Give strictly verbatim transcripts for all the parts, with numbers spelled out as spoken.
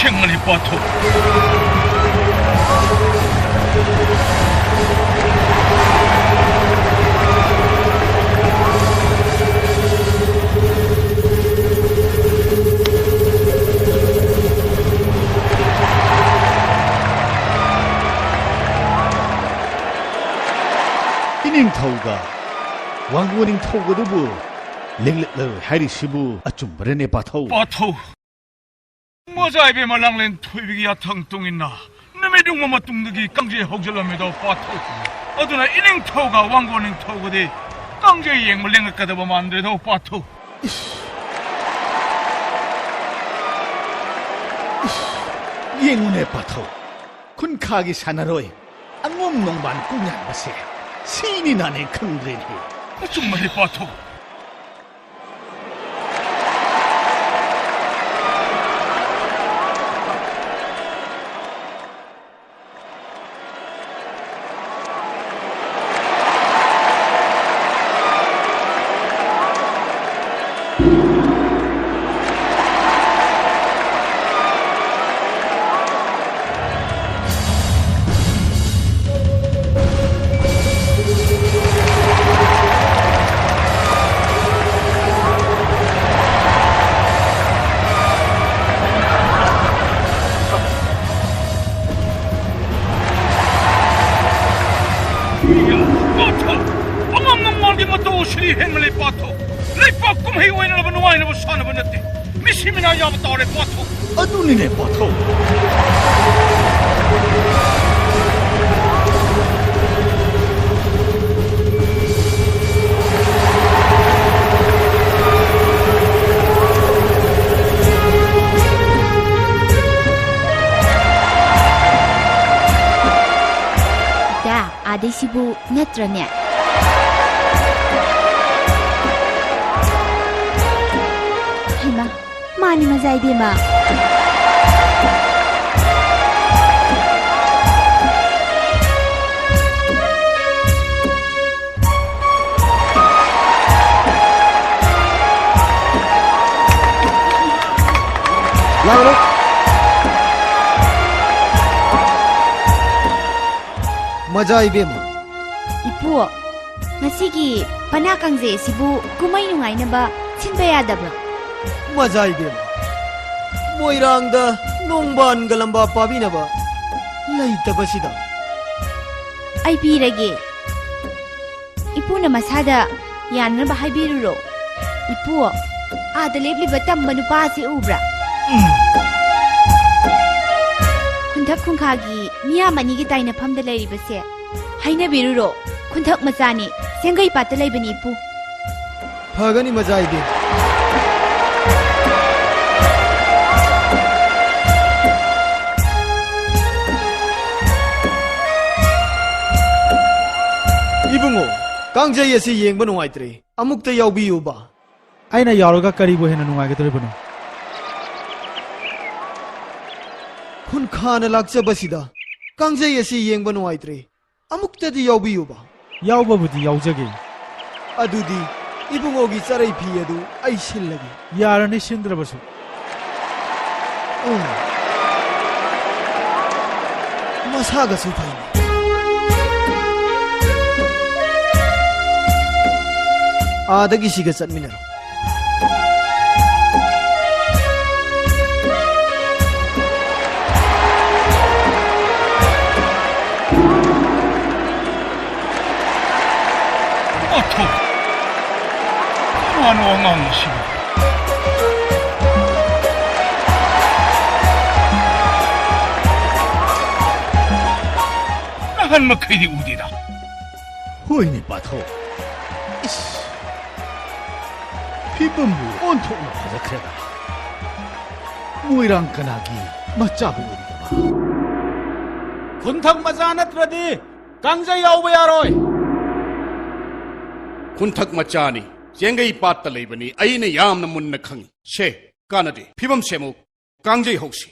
ꯁꯦꯡꯕꯅꯤ ꯄꯥꯊꯧ꯫ ꯏꯅꯤꯡꯊꯧꯒ ꯋꯥꯡꯒꯣ ꯅꯤꯡꯊꯧꯒꯗꯨꯕꯨ ꯂꯦꯡꯂꯛꯂꯔꯣꯏ ꯍꯥꯏꯔꯤꯁꯤꯕꯨ ꯑꯆꯨꯝꯕꯔꯅꯦ ꯄꯥꯊꯧ? ꯄꯥꯊꯧ, ꯃꯖꯥ ꯏꯕꯦꯝꯃ ꯂꯥꯡꯂꯦꯟ ꯊꯣꯏꯕꯤꯒꯤ ꯌꯥꯊꯪ ꯃꯇꯨꯡ ꯏꯟꯅ ꯅꯨꯃꯤꯠ ꯌꯨꯡꯕ ꯃꯇꯨꯡꯗꯒꯤ ꯀꯥꯡꯖꯩ ꯍꯧꯖꯤꯜꯂꯝꯃꯦꯗꯣ ꯄꯥꯊꯧ꯫ ꯑꯗꯨꯅ ꯏꯅꯤꯡꯊꯧꯒ ꯋꯥꯡꯒꯣ ꯅꯤꯡꯊꯧꯒꯗꯤ ꯀꯥꯡꯖꯩ ꯌꯦꯡꯕ ꯂꯦꯡꯉꯛꯀꯗꯕ ꯃꯥꯟꯗ꯭ꯔꯦꯗꯣ ꯄꯥꯊꯧ꯫ ꯏꯁ! ꯏꯁ! ꯌꯦꯡꯉꯨꯅꯦ ꯄꯥꯊꯧ, ꯈꯨꯟꯈꯥꯒꯤ ꯁꯥꯟꯅꯔꯣꯏ ꯑꯉꯣꯝ ꯅꯣꯡꯕꯥꯟ ꯀꯣꯡꯌꯥꯟꯕꯁꯦ ꯁꯤꯅꯤ ꯅꯥꯅꯦ ꯈꯪꯗ꯭ꯔꯦꯅꯦ꯫ ꯑꯆꯨꯝꯕꯅꯤ ꯄꯥꯊꯧ꯫ ꯄꯥꯊꯧ! ꯑꯉꯝ ꯅꯣꯡꯕꯥꯟꯒꯤ ꯃꯇꯧ ꯑꯁꯤꯗꯤ ꯍꯦꯟꯃꯜꯂꯦ ꯄꯥꯊꯧ! ꯂꯩꯄꯥꯛ ꯀꯨꯝꯍꯩ ꯑꯣꯏꯅꯅꯕ ꯅꯨꯡꯉꯥꯏꯅꯕ ꯁꯥꯟꯅꯕ ꯅꯠꯇꯦ꯫ ꯃꯤꯁꯤ ꯃꯤꯅꯥ ꯌꯥꯕ ꯇꯧꯔꯦ ꯄꯥꯊꯧ꯫ ꯑꯗꯨꯅꯤꯅꯦ ꯄꯥꯊꯧ꯫ ꯏꯇꯥ, ꯑꯥꯗꯩꯁꯤꯕꯨ ꯅꯠꯇ꯭ꯔꯅꯦ? ꯍꯩꯃꯥ, ꯃꯥꯅꯤ ꯃꯖꯥ ꯏꯕꯦꯝꯃ꯫ ꯂꯥꯛꯑꯣ꯫ ꯃꯖꯥ ꯏꯕꯦꯝꯃ꯫ ꯏꯄꯨ, ꯉꯁꯤꯒꯤ ꯄꯅꯥ ꯀꯥꯡꯖꯩ ꯑꯁꯤꯕꯨ ꯀꯨꯝꯍꯩ ꯅꯨꯡꯉꯥꯏꯅꯕ ꯁꯤꯟꯕ ꯌꯥꯗꯕ꯭ꯔꯣ? ꯃꯖꯥ ꯏꯕꯦꯝꯃ, ꯃꯣꯏꯔꯥꯡꯗ ꯅꯣꯡꯕꯥꯟꯒ ꯂꯝꯕꯥ ꯄꯥꯕꯤꯅꯕ ꯂꯩꯇꯕꯁꯤꯗ꯫ ꯑꯩ ꯄꯤꯔꯒꯦ꯫ ꯏꯄꯨꯅ ꯃꯁꯥꯗ ꯌꯥꯅꯅꯕ ꯍꯥꯏꯕꯤꯔꯨꯔꯣ꯫ ꯏꯄꯨ, ꯑꯥꯗ ꯂꯦꯞꯂꯤꯕ ꯇꯝꯕ ꯅꯨꯄꯥ ꯑꯁꯤ ꯎꯕ꯭ꯔꯥ? ꯎꯝ꯫ ꯈꯨꯟꯊꯛ ꯈꯨꯟꯈꯥꯒꯤ ꯃꯤꯌꯥꯝ ꯑꯅꯤꯒꯤ ꯇꯥꯏꯅꯐꯝꯗ ꯂꯩꯔꯤꯕꯁꯦ ꯍꯥꯏꯅꯕꯤꯔꯨꯔꯣ꯫ ꯈꯨꯟꯊꯛ ꯃꯆꯥꯅꯤ, ꯁꯦꯡꯒꯩ ꯄꯥꯠꯇ ꯂꯩꯕꯅꯤ, ꯏꯄꯨ꯫ ꯐꯒꯅꯤ, ꯃꯖꯥ ꯏꯕꯦꯝ꯫ ꯏꯕꯨꯡꯉꯣ, ꯀꯥꯡꯖꯩ ꯑꯁꯤ ꯌꯦꯡꯕ ꯅꯨꯡꯉꯥꯏꯇ꯭ꯔꯦ, ꯑꯃꯨꯛꯇ ꯌꯥꯎꯕꯤꯌꯨꯕ꯫ ꯑꯩꯅ ꯌꯥꯎꯔꯒ ꯀꯔꯤꯕꯨ ꯍꯦꯟꯅ ꯅꯨꯡꯉꯥꯏꯒꯗꯧꯔꯤꯕꯅꯣ? ꯈꯨꯟꯈꯥꯅ ꯂꯥꯛꯆꯕꯁꯤꯗ ꯀꯥꯡꯖꯩ ꯑꯁꯤ ꯌꯦꯡꯕ ꯅꯨꯡꯉꯥꯏꯇ꯭ꯔꯦ, ꯑꯃꯨꯛꯇꯗꯤ ꯌꯥꯎꯕꯤꯌꯨꯕ꯫ ꯌꯥꯎꯕꯕꯨꯗꯤ ꯌꯥꯎꯖꯒꯦ꯫ ꯑꯗꯨꯗꯤ ꯏꯕꯨꯡꯉꯣꯒꯤ ꯆꯔꯩ ꯐꯤ ꯑꯗꯨ ꯑꯩ ꯁꯤꯜꯂꯒꯦ꯫ ꯌꯥꯔꯅꯤ, ꯁꯤꯟꯗ꯭ꯔꯕꯁꯨ꯫ ꯎꯝ꯫ ꯃꯁꯥꯒꯁꯨ ꯐꯩꯅꯦ꯫ ꯑꯥꯗꯒꯤ ꯁꯤꯒ ꯆꯠꯃꯤꯟꯅꯔꯣ꯫ ꯑꯣꯊꯣ! ꯀꯅꯥꯅꯣ ꯑꯉꯥꯡ ꯑꯁꯤꯕꯨ? ꯅꯍꯥꯟ ꯃꯈꯩꯗꯤ ꯎꯗꯦꯗ꯫ ꯍꯣꯏꯅꯦ, ꯄꯥꯊꯧ꯫ ꯏꯁ! ꯐꯤꯕꯝꯕꯨ ꯑꯣꯟꯊꯣꯛꯅ ꯐꯖꯈ꯭ꯔꯦꯗ꯫ ꯃꯣꯏꯔꯥꯡ ꯀꯅꯥꯒꯤ ꯃꯆꯥꯕꯨ ꯑꯣꯏꯔꯤꯕ? ꯈꯨꯟꯊꯛ ꯃꯆꯥ ꯅꯠꯇ꯭ꯔꯗꯤ ꯀꯥꯡꯖꯩ ꯌꯥꯎꯕ ꯌꯥꯔꯣꯏ꯫ ꯈꯨꯟꯊꯛ ꯃꯆꯥꯅꯤ, ꯆꯦꯡꯒꯩ ꯄꯥꯠꯇ ꯂꯩꯕꯅꯤ, ꯑꯩꯅ ꯌꯥꯝꯅ ꯃꯨꯟꯅ ꯈꯪꯏ꯫ ꯁꯦ, ꯀꯥꯟꯅꯗꯦ, ꯐꯤꯕꯝ ꯁꯦꯝꯃꯨ, ꯀꯥꯡꯖꯩ ꯍꯧꯁꯤ꯫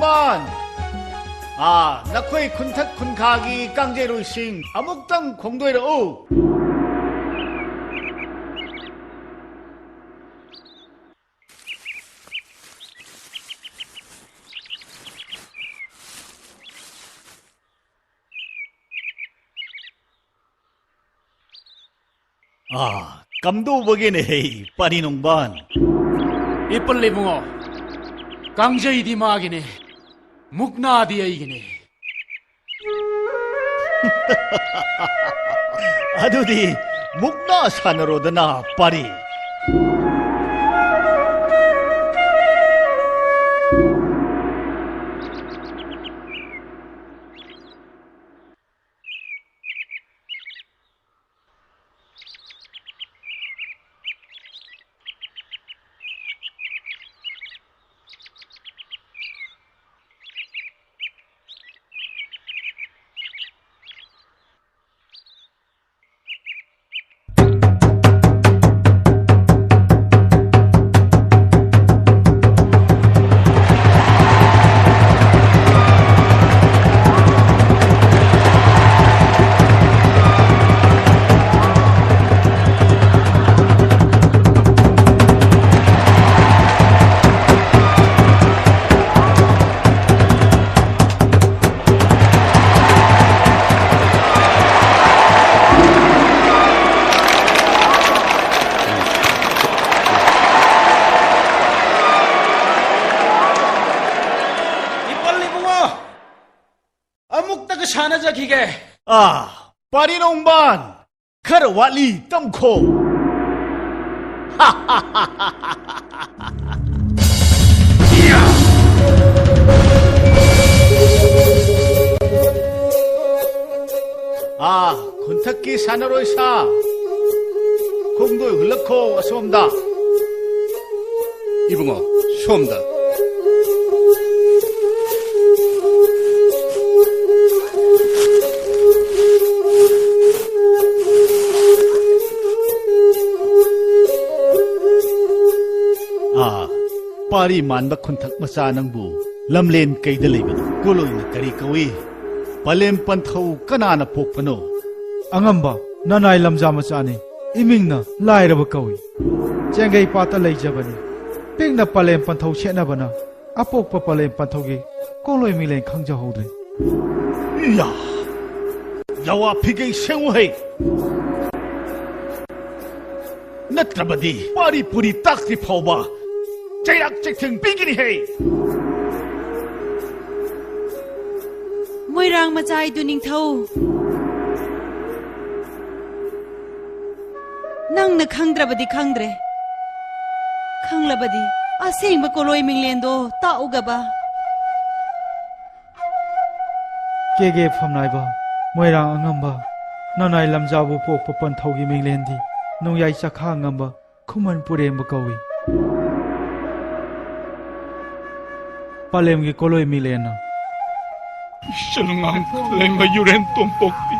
ꯃꯥꯟ! ꯑꯥ, ꯅꯈꯣꯏ ꯈꯨꯟꯊꯛ ꯈꯨꯟꯈꯥꯒꯤ ꯀꯥꯡꯖꯩꯔꯣꯏꯁꯤꯡ ꯑꯃꯨꯛꯇꯪ ꯈꯣꯡꯗꯣꯏꯔꯛꯎ꯫ ꯑꯥ, ꯀꯝꯗꯧꯕꯒꯤꯅꯦ, ꯄꯥꯔꯤ ꯅꯣꯡꯕꯥꯟ? ꯏꯄꯜ ꯏꯕꯨꯡꯉꯣ, ꯀꯥꯡꯖꯩꯗꯤ ꯃꯥꯒꯤꯅꯦ, ꯃꯨꯛꯅꯥꯗꯤ ꯑꯩꯒꯤꯅꯦ꯫ ꯑꯗꯨꯗꯤ ꯃꯨꯛꯅꯥ ꯁꯥꯟꯅꯔꯣꯗꯅ, ꯄꯥꯔꯤ꯫ ꯏꯄꯜ ꯏꯕꯨꯡꯉꯣ, ꯑꯃꯨꯛꯇꯒ ꯁꯥꯟꯅꯖꯈꯤꯒꯦ꯫ ꯑꯥ, ꯄꯥꯔꯤ ꯅꯣꯡꯕꯥꯟ, ꯈꯔ ꯋꯥꯠꯂꯤ, ꯇꯝꯈꯣ꯫ ꯑꯥ, ꯈꯨꯟꯊꯛꯀꯤ ꯁꯥꯟꯅꯔꯣꯏ ꯁꯥ, ꯈꯣꯡꯗꯣꯏ ꯍꯨꯜꯂꯛꯈꯣ ꯑꯁꯣꯝꯗ꯫ ꯏꯕꯨꯡꯉꯣ, ꯁꯣꯝꯗ꯫ ꯑꯥ, ꯄꯥꯔꯤ ꯃꯥꯟꯕ ꯈꯨꯟꯊꯛ ꯃꯆꯥ ꯅꯪꯕꯨ ꯂꯝꯂꯦꯟ ꯀꯩꯗ ꯂꯩꯕꯅꯣ? ꯀꯣꯂꯣꯏꯅ ꯀꯔꯤ ꯀꯧꯏ? ꯄꯂꯦꯝ ꯄꯟꯊꯧ ꯀꯅꯥꯅ ꯄꯣꯛꯄꯅꯣ? ꯑꯉꯝꯕ, ꯅꯅꯥꯏ ꯂꯝꯖꯥ ꯃꯆꯥꯅꯤ꯫ ꯏꯃꯤꯡꯅ ꯂꯥꯏꯔꯕ ꯀꯧꯏ꯫ ꯆꯦꯡꯒꯩ ꯄꯥꯠꯇ ꯂꯩꯖꯕꯅꯤ꯫ ꯄꯤꯛꯅ ꯄꯂꯦꯝ ꯄꯟꯊꯧ ꯁꯦꯠꯅꯕꯅ ꯑꯄꯣꯛꯄ ꯄꯂꯦꯝ ꯄꯟꯊꯧꯒꯤ ꯀꯣꯂꯣꯏ ꯃꯤꯂꯦꯟ ꯈꯪꯖꯍꯧꯗ꯭ꯔꯦ꯫ ꯌꯥ! ꯌꯥꯋꯥ ꯐꯤꯒꯩ ꯁꯦꯡꯉꯨꯍꯩ! ꯅꯠꯇ꯭ꯔꯕꯗꯤ ꯄꯥꯔꯤ ꯄꯨꯔꯤ ꯇꯥꯛꯇ꯭ꯔꯤ ꯐꯥꯎꯕ ꯆꯩꯔꯥꯛ ꯆꯩꯊꯦꯡ ꯄꯤꯒꯅꯤ ꯍꯦ! ꯃꯣꯏꯔꯥꯡ ꯃꯆꯥ ꯏꯗꯨ ꯅꯤꯡꯊꯧ, ꯅꯪꯅ ꯈꯪꯗ꯭ꯔꯕꯗꯤ ꯈꯪꯗ꯭ꯔꯦ, ꯈꯪꯂꯕꯗꯤ ꯑꯁꯦꯡꯕ ꯀꯣꯂꯣꯏ ꯃꯤꯡꯂꯦꯟꯗꯣ ꯇꯥꯛꯎꯒꯕ꯫ ꯀꯦꯒꯦ ꯐꯝꯅꯥꯏꯕ, ꯃꯣꯏꯔꯥꯡ ꯑꯉꯝꯕ, ꯅꯅꯥꯏ ꯂꯝꯖꯥꯕꯨ ꯄꯣꯛꯄ ꯄꯟꯊꯧꯒꯤ ꯃꯤꯡꯂꯦꯟꯗꯤ ꯅꯣꯡꯌꯥꯏ ꯆꯈꯥ ꯉꯝꯕ, ꯈꯨꯃꯟ ꯄꯨꯔꯦꯝꯕ ꯀꯧꯏ꯫ ꯄꯂꯦꯝꯒꯤ ꯀꯣꯂꯣꯏ ꯃꯤꯂꯦꯟꯅ꯫ ꯏꯆꯜꯉꯥꯡ ꯂꯩꯃ ꯌꯨꯔꯦꯟ ꯇꯣꯝꯄꯣꯛꯄꯤ,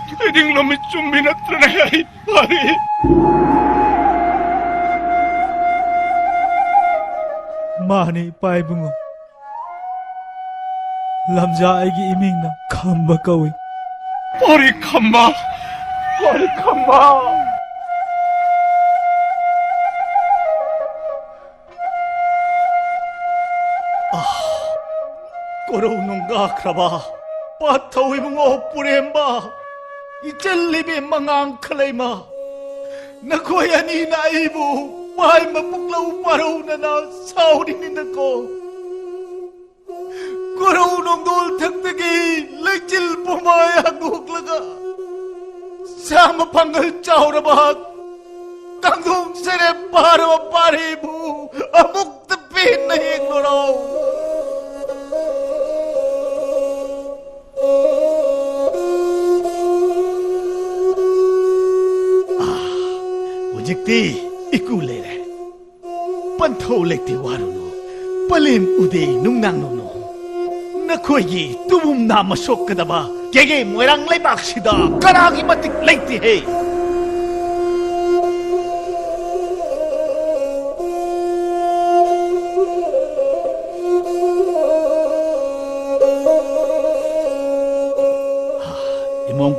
ꯊꯣꯏꯗꯤꯡ ꯂꯣꯃꯤ ꯆꯨꯝꯕꯤ ꯅꯠꯇ꯭ꯔꯅꯦ ꯑꯩ ꯄꯥꯔꯤ? ꯃꯥꯅꯤ, ꯏꯄꯥ ꯏꯕꯨꯡꯉꯣ꯫ ꯂꯝꯖꯥ ꯑꯩꯒꯤ ꯏꯃꯤꯡꯅ ꯈꯝꯕ ꯀꯧꯏ꯫ ꯄꯥꯔꯤ ꯈꯝꯕ! ꯄꯥꯔꯤ ꯈꯝꯕ! ꯑꯥ, ꯀꯣꯔꯧ ꯅꯨꯡꯒꯥꯈ꯭ꯔꯕ ꯄꯥꯊꯧ ꯏꯕꯨꯡꯉꯣ ꯄꯨꯔꯦꯝꯕ, ꯏꯆꯜ ꯏꯕꯦꯝ ꯃꯉꯥꯡ ꯈꯂꯩꯃ, ꯅꯈꯣꯏ ꯑꯅꯤꯅ ꯑꯩꯕꯨ ꯃꯥꯏ ꯃꯄꯨꯛꯂꯧ ꯄꯥꯔꯧꯅꯅ ꯁꯥꯎꯔꯤꯅꯤꯅꯀꯣ꯫ ꯀꯣꯔꯧ ꯅꯣꯡꯗꯣꯜ ꯊꯛꯇꯒꯤ ꯂꯩꯆꯤꯜ ꯄꯨꯝꯕ ꯍꯥꯡꯗꯣꯛꯂꯒ, ꯁꯥ ꯃꯐꯪꯒꯜ ꯆꯥꯎꯔꯕ ꯀꯥꯡꯗꯣꯡ ꯁꯦꯔꯦꯞ ꯄꯥꯔꯕ ꯄꯥꯔꯤꯕꯨ ꯑꯃꯨꯛꯇ ꯄꯦꯟꯅ ꯌꯦꯡꯂꯨꯔꯣ꯫ ꯑꯥ, ꯍꯧꯖꯤꯛꯇꯤ ꯏꯀꯨ ꯂꯩꯔꯦ꯫ ꯄꯟꯊꯧ ꯂꯩꯇꯦ ꯋꯥꯔꯨꯅꯨ, ꯄꯂꯦꯝ ꯎꯗꯦ ꯅꯨꯡꯅꯥꯡ ꯅꯨꯅꯨ꯫ ꯅꯈꯣꯏꯒꯤ ꯇꯨꯕꯨꯝ ꯅꯥꯝꯃ ꯁꯣꯛꯀꯗꯕ ꯀꯦꯒꯦ ꯃꯣꯏꯔꯥꯡ ꯂꯩꯕꯥꯛꯁꯤꯗ ꯀꯅꯥꯒꯤ ꯃꯇꯤꯛ ꯂꯩꯇꯦꯍꯦ꯫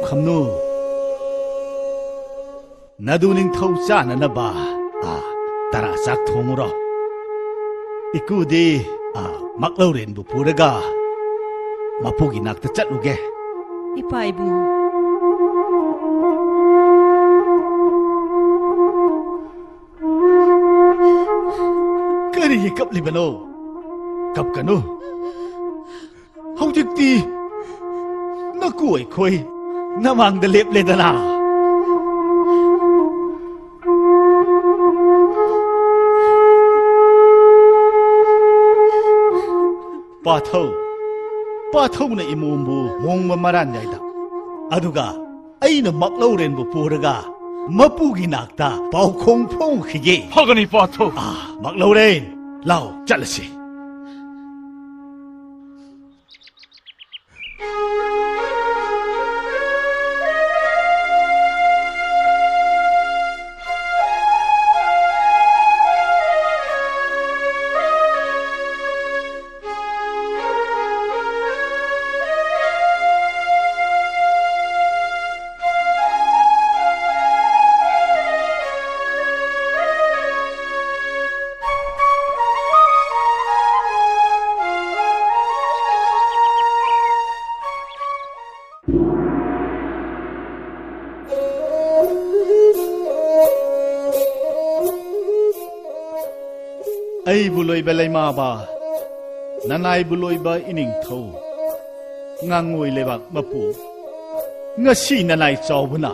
ꯈꯝꯅꯨ꯫ ꯅꯗꯨ ꯅꯤꯡꯊꯧ ꯆꯥꯅꯅꯕ, ꯑꯥ, ꯇꯔꯥ ꯆꯥꯛ ꯊꯣꯡꯉꯨꯔꯣ꯫ ꯏꯀꯨꯗꯤ, ꯑꯥ, ꯃꯛꯂꯧꯔꯦꯟꯕꯨ ꯄꯨꯔꯒ ꯃꯄꯨꯒꯤ ꯅꯥꯛꯇ ꯆꯠꯂꯨꯒꯦ꯫ ꯏꯄꯥ ꯏꯕꯨꯡ꯫ ꯀꯔꯤꯒꯤ ꯀꯞꯂꯤꯕꯅꯣ? ꯀꯞꯀꯅꯨ꯫ ꯍꯧꯖꯤꯛꯇꯤ ꯅꯀꯨ ꯑꯩꯈꯣꯏ ꯅꯃꯥꯡꯗ ꯂꯦꯞꯂꯦꯗꯅ꯫ ꯄꯥꯊꯧ, ꯄꯥꯊꯧꯅ ꯏꯃꯣꯝꯕꯨ ꯃꯣꯡꯕ ꯃꯔꯥꯟ ꯌꯥꯏꯗ꯫ ꯑꯗꯨꯒ ꯑꯩꯅ ꯃꯛꯂꯧꯔꯦꯟꯕꯨ ꯄꯨꯔꯒ ꯃꯄꯨꯒꯤ ꯅꯥꯛꯇ ꯄꯥꯎꯈꯣꯡ ꯐꯣꯡꯈꯤꯒꯦ꯫ ꯐꯒꯅꯤ, ꯄꯥꯊꯧ꯫ ꯑꯥ, ꯃꯛꯂꯧꯔꯦꯟ, ꯂꯥꯎ, ꯆꯠꯂꯁꯤ꯫ ꯑꯩꯕꯨ ꯂꯣꯏꯕ ꯂꯩꯃꯥꯕ, ꯅꯅꯥꯏꯕꯨ ꯂꯣꯏꯕ ꯏꯅꯤꯡꯊꯧ, ꯉꯥꯉꯣꯏ ꯂꯩꯕꯥꯛ ꯃꯄꯨ, ꯉꯁꯤ ꯅꯅꯥꯏ ꯆꯥꯎꯕꯅ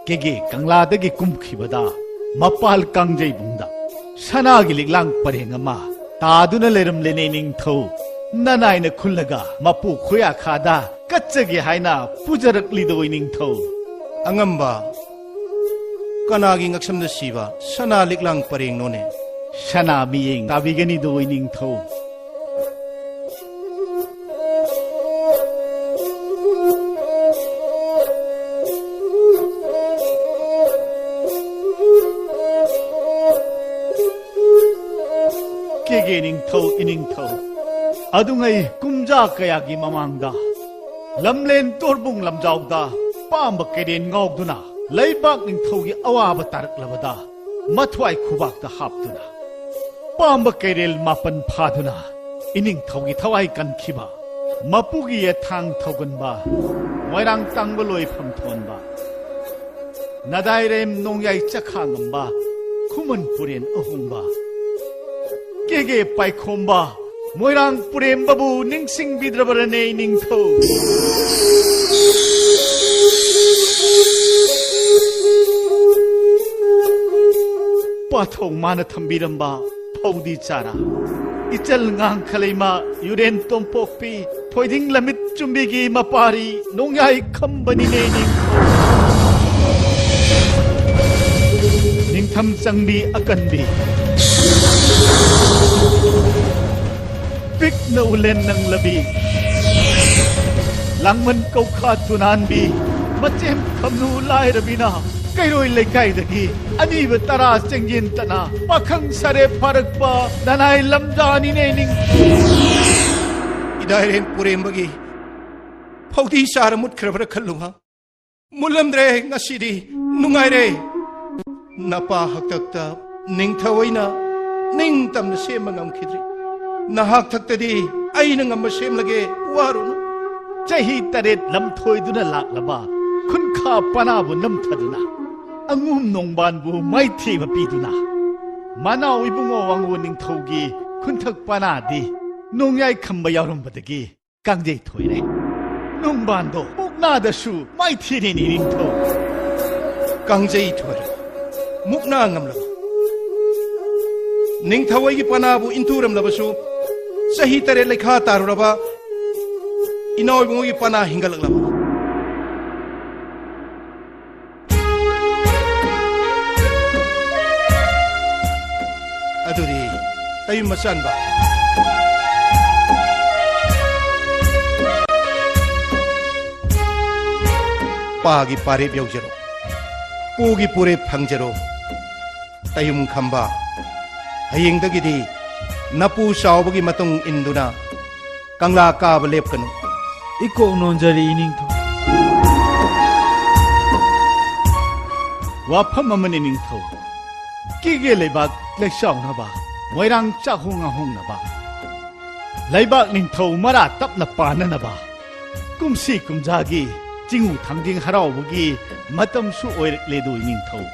ꯀꯦꯒꯦ ꯀꯪꯂꯥꯗꯒꯤ ꯀꯨꯝꯈꯤꯕꯗ ꯃꯄꯥꯜ ꯀꯥꯡꯖꯩꯕꯨꯡꯗ ꯁꯅꯥꯒꯤ ꯂꯤꯛꯂꯥꯡ ꯄꯔꯦꯡ ꯑꯃ ꯇꯥꯗꯨꯅ ꯂꯩꯔꯝꯂꯦꯅꯦ ꯏꯅꯤꯡꯊꯧ꯫ ꯅꯅꯥꯏꯅ ꯈꯨꯜꯂꯒ ꯃꯄꯨ ꯈꯨꯌꯥꯈꯥꯗ ꯀꯠꯆꯒꯦ ꯍꯥꯏꯅ ꯄꯨꯖꯔꯛꯂꯤꯗꯣ ꯏꯅꯤꯡꯊꯧ꯫ ꯑꯉꯝꯕ, ꯀꯅꯥꯒꯤ ꯉꯛꯁꯝꯗ ꯁꯤꯕ ꯁꯅꯥ ꯂꯤꯛꯂꯥꯡ ꯄꯔꯦꯡꯅꯣꯅꯦ? ꯁꯅꯥ ꯃꯤꯌꯦꯡ ꯇꯥꯕꯤꯒꯅꯤꯗꯣ ꯏꯅꯤꯡꯊꯧ꯫ ꯀꯦꯒꯦ ꯅꯤꯡꯊꯧ ꯏꯅꯤꯡꯊꯧ, ꯑꯗꯨꯉꯩ ꯀꯨꯝꯖꯥ ꯀꯌꯥꯒꯤ ꯃꯃꯥꯡꯗ ꯂꯝꯂꯦꯟ ꯇꯣꯔꯕꯨꯡ ꯂꯝꯖꯥꯎꯗ ꯄꯥꯝꯕ ꯀꯩꯔꯦꯟ ꯉꯥꯎꯗꯨꯅ ꯂꯩꯕꯥꯛ ꯅꯤꯡꯊꯧꯒꯤ ꯑꯋꯥꯕ ꯇꯥꯔꯛꯂꯕꯗ ꯃꯊ꯭ꯋꯥꯏ ꯈꯨꯕꯥꯛꯇ ꯍꯥꯞꯇꯨꯅ, ꯄꯥꯝꯕ ꯀꯩꯔꯦꯜ ꯃꯥꯄꯟ ꯐꯥꯗꯨꯅ ꯏꯅꯤꯡꯊꯧꯒꯤ ꯊꯋꯥꯏ ꯀꯟꯈꯤꯕ, ꯃꯄꯨꯒꯤ ꯌꯦꯊꯥꯡ ꯊꯧꯒꯟꯕ, ꯃꯣꯏꯔꯥꯡ ꯇꯥꯡꯕ ꯂꯣꯏꯐꯝ ꯊꯣꯟꯕ, ꯅꯗꯥꯏꯔꯦꯝ ꯅꯣꯡꯌꯥꯏ ꯆꯈꯥ ꯉꯝꯕ, ꯈꯨꯃꯟ ꯄꯨꯔꯦꯟ ꯑꯍꯣꯡꯕ, ꯀꯦꯒꯦ ꯄꯥꯏꯈꯣꯝꯕ, ꯃꯣꯏꯔꯥꯡ ꯄꯨꯔꯦꯝꯕꯕꯨ ꯅꯤꯡꯁꯤꯡꯕꯤꯗ꯭ꯔꯕꯔꯅꯦ ꯏꯅꯤꯡꯊꯧ? ꯄꯥꯊꯧ ꯃꯥꯅ ꯊꯝꯕꯤꯔꯝꯕ ꯐꯧꯗꯤ ꯆꯥꯔꯥ, ꯏꯆꯜ ꯉꯥꯡꯈꯂꯩꯃ ꯌꯨꯔꯦꯟ ꯇꯣꯝꯄꯣꯛꯄꯤ, ꯊꯣꯏꯗꯤꯡ ꯂꯝꯃꯤꯠ ꯆꯨꯝꯕꯤꯒꯤ ꯃꯄꯥꯔꯤ ꯅꯣꯡꯌꯥꯏ ꯈꯝꯕꯅꯤꯅꯦ ꯅꯤꯡꯊꯧ꯫ ꯅꯤꯡꯊꯝ ꯆꯪꯕꯤ ꯑꯀꯟꯕꯤ, ꯄꯤꯛꯅ ꯎꯂꯦꯟ ꯅꯪꯂꯕꯤ, ꯂꯥꯡꯃꯟ ꯀꯧꯈꯥ ꯇꯨꯅꯥꯟꯕꯤ, ꯃꯆꯦꯝ ꯈꯝꯅꯨ ꯂꯥꯏꯔꯕꯤꯅ ꯀꯩꯔꯣꯏ ꯂꯩꯀꯥꯏꯗꯒꯤ ꯑꯅꯤꯕ ꯇꯔꯥ ꯆꯦꯡꯌꯦꯟꯇꯅ ꯄꯥꯈꯪ ꯁꯥꯔꯦ ꯐꯥꯔꯛꯄ ꯅꯅꯥꯏ ꯂꯝꯖꯥꯅꯤꯅꯦ ꯅꯤꯡꯊꯧ꯫ ꯏꯗꯥꯏꯔꯦꯟ ꯄꯨꯔꯦꯝꯕꯒꯤ ꯐꯧꯗꯤ ꯆꯥꯔ ꯃꯨꯠꯈ꯭ꯔꯕ꯭ꯔꯥ ꯈꯜꯂꯨ ꯍꯥ? ꯃꯨꯜꯂꯝꯗ꯭ꯔꯦ, ꯉꯁꯤꯗꯤ ꯅꯨꯡꯉꯥꯏꯔꯦ꯫ ꯅꯄꯥ ꯍꯥꯛꯇꯛꯇ ꯅꯤꯡꯊꯧ ꯑꯩꯅ ꯅꯤꯡꯇꯝꯅ ꯁꯦꯝꯕ ꯉꯝꯈꯤꯗ꯭ꯔꯤ꯫ ꯅꯍꯥꯛ ꯊꯛꯇꯗꯤ ꯑꯩꯅ ꯉꯝꯕ ꯁꯦꯝꯂꯒꯦ, ꯋꯥꯔꯨꯅꯨ꯫ ꯆꯍꯤ ꯇꯔꯦꯠ ꯂꯝꯊꯣꯏꯗꯨꯅ ꯂꯥꯛꯂꯕ ꯈꯨꯟꯈꯥ ꯄꯅꯥꯕꯨ ꯅꯝꯊꯗꯨꯅ, ꯑꯉꯨꯝ ꯅꯣꯡꯕꯥꯟꯕꯨ ꯃꯥꯏꯊꯤꯕ ꯄꯤꯗꯨꯅ, ꯃꯅꯥꯎ ꯏꯕꯨꯡꯉꯣ ꯋꯥꯉꯣ ꯅꯤꯡꯊꯧꯒꯤ ꯈꯨꯟꯊꯛ ꯄꯅꯥꯗꯤ ꯅꯣꯡꯌꯥꯏ ꯈꯝꯕ ꯌꯥꯎꯔꯝꯕꯗꯒꯤ ꯀꯥꯡꯖꯩ ꯊꯣꯏꯔꯦ꯫ ꯅꯣꯡꯕꯥꯟꯗꯣ ꯃꯨꯛꯅꯥꯗꯁꯨ ꯃꯥꯏꯊꯤꯔꯦꯅꯦ ꯅꯤꯡꯊꯧ꯫ ꯀꯥꯡꯖꯩ ꯊꯣꯏꯔꯦ꯫ ꯃꯨꯛꯅꯥ ꯉꯝꯂꯕ꯫ ꯅꯤꯡꯊꯧ ꯑꯩꯒꯤ ꯄꯅꯥꯕꯨ ꯏꯟꯊꯨꯔꯝꯂꯕꯁꯨ, ꯆꯍꯤ ꯇꯔꯦꯠ ꯂꯩꯈꯥ ꯇꯥꯔꯨꯔꯕ ꯏꯅꯥꯎ ꯏꯕꯨꯡꯉꯣꯒꯤ ꯄꯅꯥ ꯍꯤꯡꯒꯠꯂꯛꯂꯕ꯫ ꯑꯗꯨꯗꯤ ꯇꯌꯨꯝ ꯃꯆꯥꯟꯕ, ꯄꯥꯒꯤ ꯄꯥꯔꯦꯞ ꯌꯧꯖꯔꯣ, ꯄꯨꯒꯤ ꯄꯨꯔꯦꯞ ꯐꯪꯖꯔꯣ꯫ ꯇꯌꯨꯝ ꯈꯝꯕ, ꯍꯌꯦꯡꯗꯒꯤꯗꯤ ꯅꯄꯨ ꯆꯥꯎꯕꯒꯤ ꯃꯇꯨꯡ ꯏꯟꯗꯨꯅ ꯀꯪꯂꯥ ꯀꯥꯕ ꯂꯦꯞꯀꯅꯨ꯫ ꯏꯀꯣꯛ ꯅꯣꯟꯖꯔꯤ ꯏꯅꯤꯡꯊꯧ꯫ ꯋꯥꯐꯝ ꯑꯃꯅꯤ ꯅꯤꯡꯊꯧ꯫ ꯀꯦꯒꯦ ꯂꯩꯕꯥꯛ ꯂꯩꯆꯥꯎꯅꯕ, ꯃꯣꯏꯔꯥꯡ ꯆꯥꯛꯍꯣꯡ ꯉꯥꯍꯣꯡꯅꯕ, ꯂꯩꯕꯥꯛ ꯅꯤꯡꯊꯧ ꯃꯔꯥ ꯇꯞꯅ ꯄꯥꯟꯅꯅꯕ ꯀꯨꯝꯁꯤ ꯀꯨꯝꯖꯥꯒꯤ ꯆꯤꯡꯉꯨ ꯊꯥꯡꯖꯤꯡ ꯍꯔꯥꯎꯕꯒꯤ ꯃꯇꯝꯁꯨ ꯑꯣꯏꯔꯛꯂꯦꯗꯣ ꯏꯅꯤꯡꯊꯧ꯫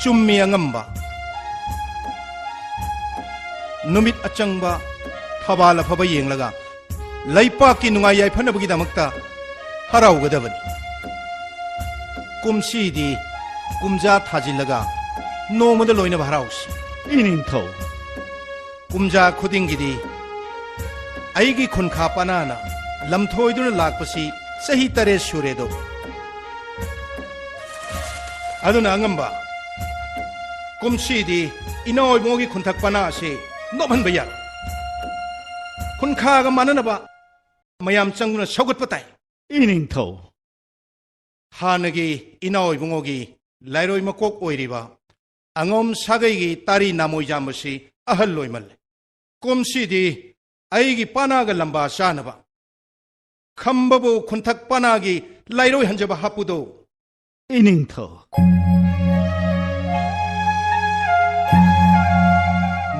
ꯆꯨꯝꯃꯤ ꯑꯉꯝꯕ꯫ ꯅꯨꯃꯤꯠ ꯑꯆꯪꯕ, ꯊꯕꯥꯜ ꯑꯐꯕ ꯌꯦꯡꯂꯒ ꯂꯩꯄꯥꯛꯀꯤ ꯅꯨꯡꯉꯥꯏ ꯌꯥꯏꯐꯅꯕꯒꯤꯗꯃꯛꯇ ꯍꯔꯥꯎꯒꯗꯕꯅꯤ꯫ ꯀꯨꯝꯁꯤꯗꯤ ꯀꯨꯝꯖꯥ ꯊꯥꯖꯤꯜꯂꯒ ꯅꯣꯡꯃꯗ ꯂꯣꯏꯅꯕ ꯍꯔꯥꯎꯁꯤ꯫ ꯏꯅꯤꯡꯊꯧ꯫ ꯀꯨꯝꯖꯥ ꯈꯨꯗꯤꯡꯒꯤꯗꯤ ꯑꯩꯒꯤ ꯈꯨꯟꯈꯥ ꯄꯅꯥꯅ ꯂꯝꯊꯣꯏꯗꯨꯅ ꯂꯥꯛꯄꯁꯤ ꯆꯍꯤ ꯇꯔꯦꯠ ꯁꯨꯔꯦꯗꯣ꯫ ꯑꯗꯨꯅ ꯑꯉꯝꯕ, ꯀꯨꯝꯁꯤꯗꯤ ꯏꯅꯥꯎ ꯏꯕꯨꯡꯉꯣꯒꯤ ꯈꯨꯟꯊꯛ ꯄꯅꯥ ꯑꯁꯤ ꯅꯣꯞꯍꯟꯕ ꯌꯥꯔꯣꯏ꯫ ꯈꯨꯟꯈꯥꯒ ꯃꯥꯟꯅꯅꯕ ꯃꯌꯥꯝ ꯆꯪꯗꯨꯅ ꯁꯧꯒꯠꯄ ꯇꯥꯏ꯫ ꯏꯅꯤꯡꯊꯧ꯫ ꯍꯥꯟꯅꯒꯤ ꯏꯅꯥꯎ ꯏꯕꯨꯡꯉꯣꯒꯤ ꯂꯥꯏꯔꯣꯏ ꯃꯀꯣꯛ ꯑꯣꯏꯔꯤꯕ ꯑꯉꯣꯝ ꯁꯥꯒꯩꯒꯤ ꯇꯥꯔꯤ ꯅꯥꯃꯣꯏꯖꯥꯝꯕꯁꯤ ꯑꯍꯜ ꯑꯣꯏꯃꯜꯂꯦ꯫ ꯀꯨꯝꯁꯤꯗꯤ ꯑꯩꯒꯤ ꯄꯥꯅꯥꯒ ꯂꯝꯕꯥ ꯆꯥꯅꯕ ꯈꯝꯕꯕꯨ ꯈꯨꯟꯊꯛ ꯄꯥꯅꯥꯒꯤ ꯂꯥꯏꯔꯣꯏ ꯍꯟꯖꯕ ꯍꯥꯞꯄꯨꯗꯣ꯫ ꯏꯅꯤꯡꯊꯧ꯫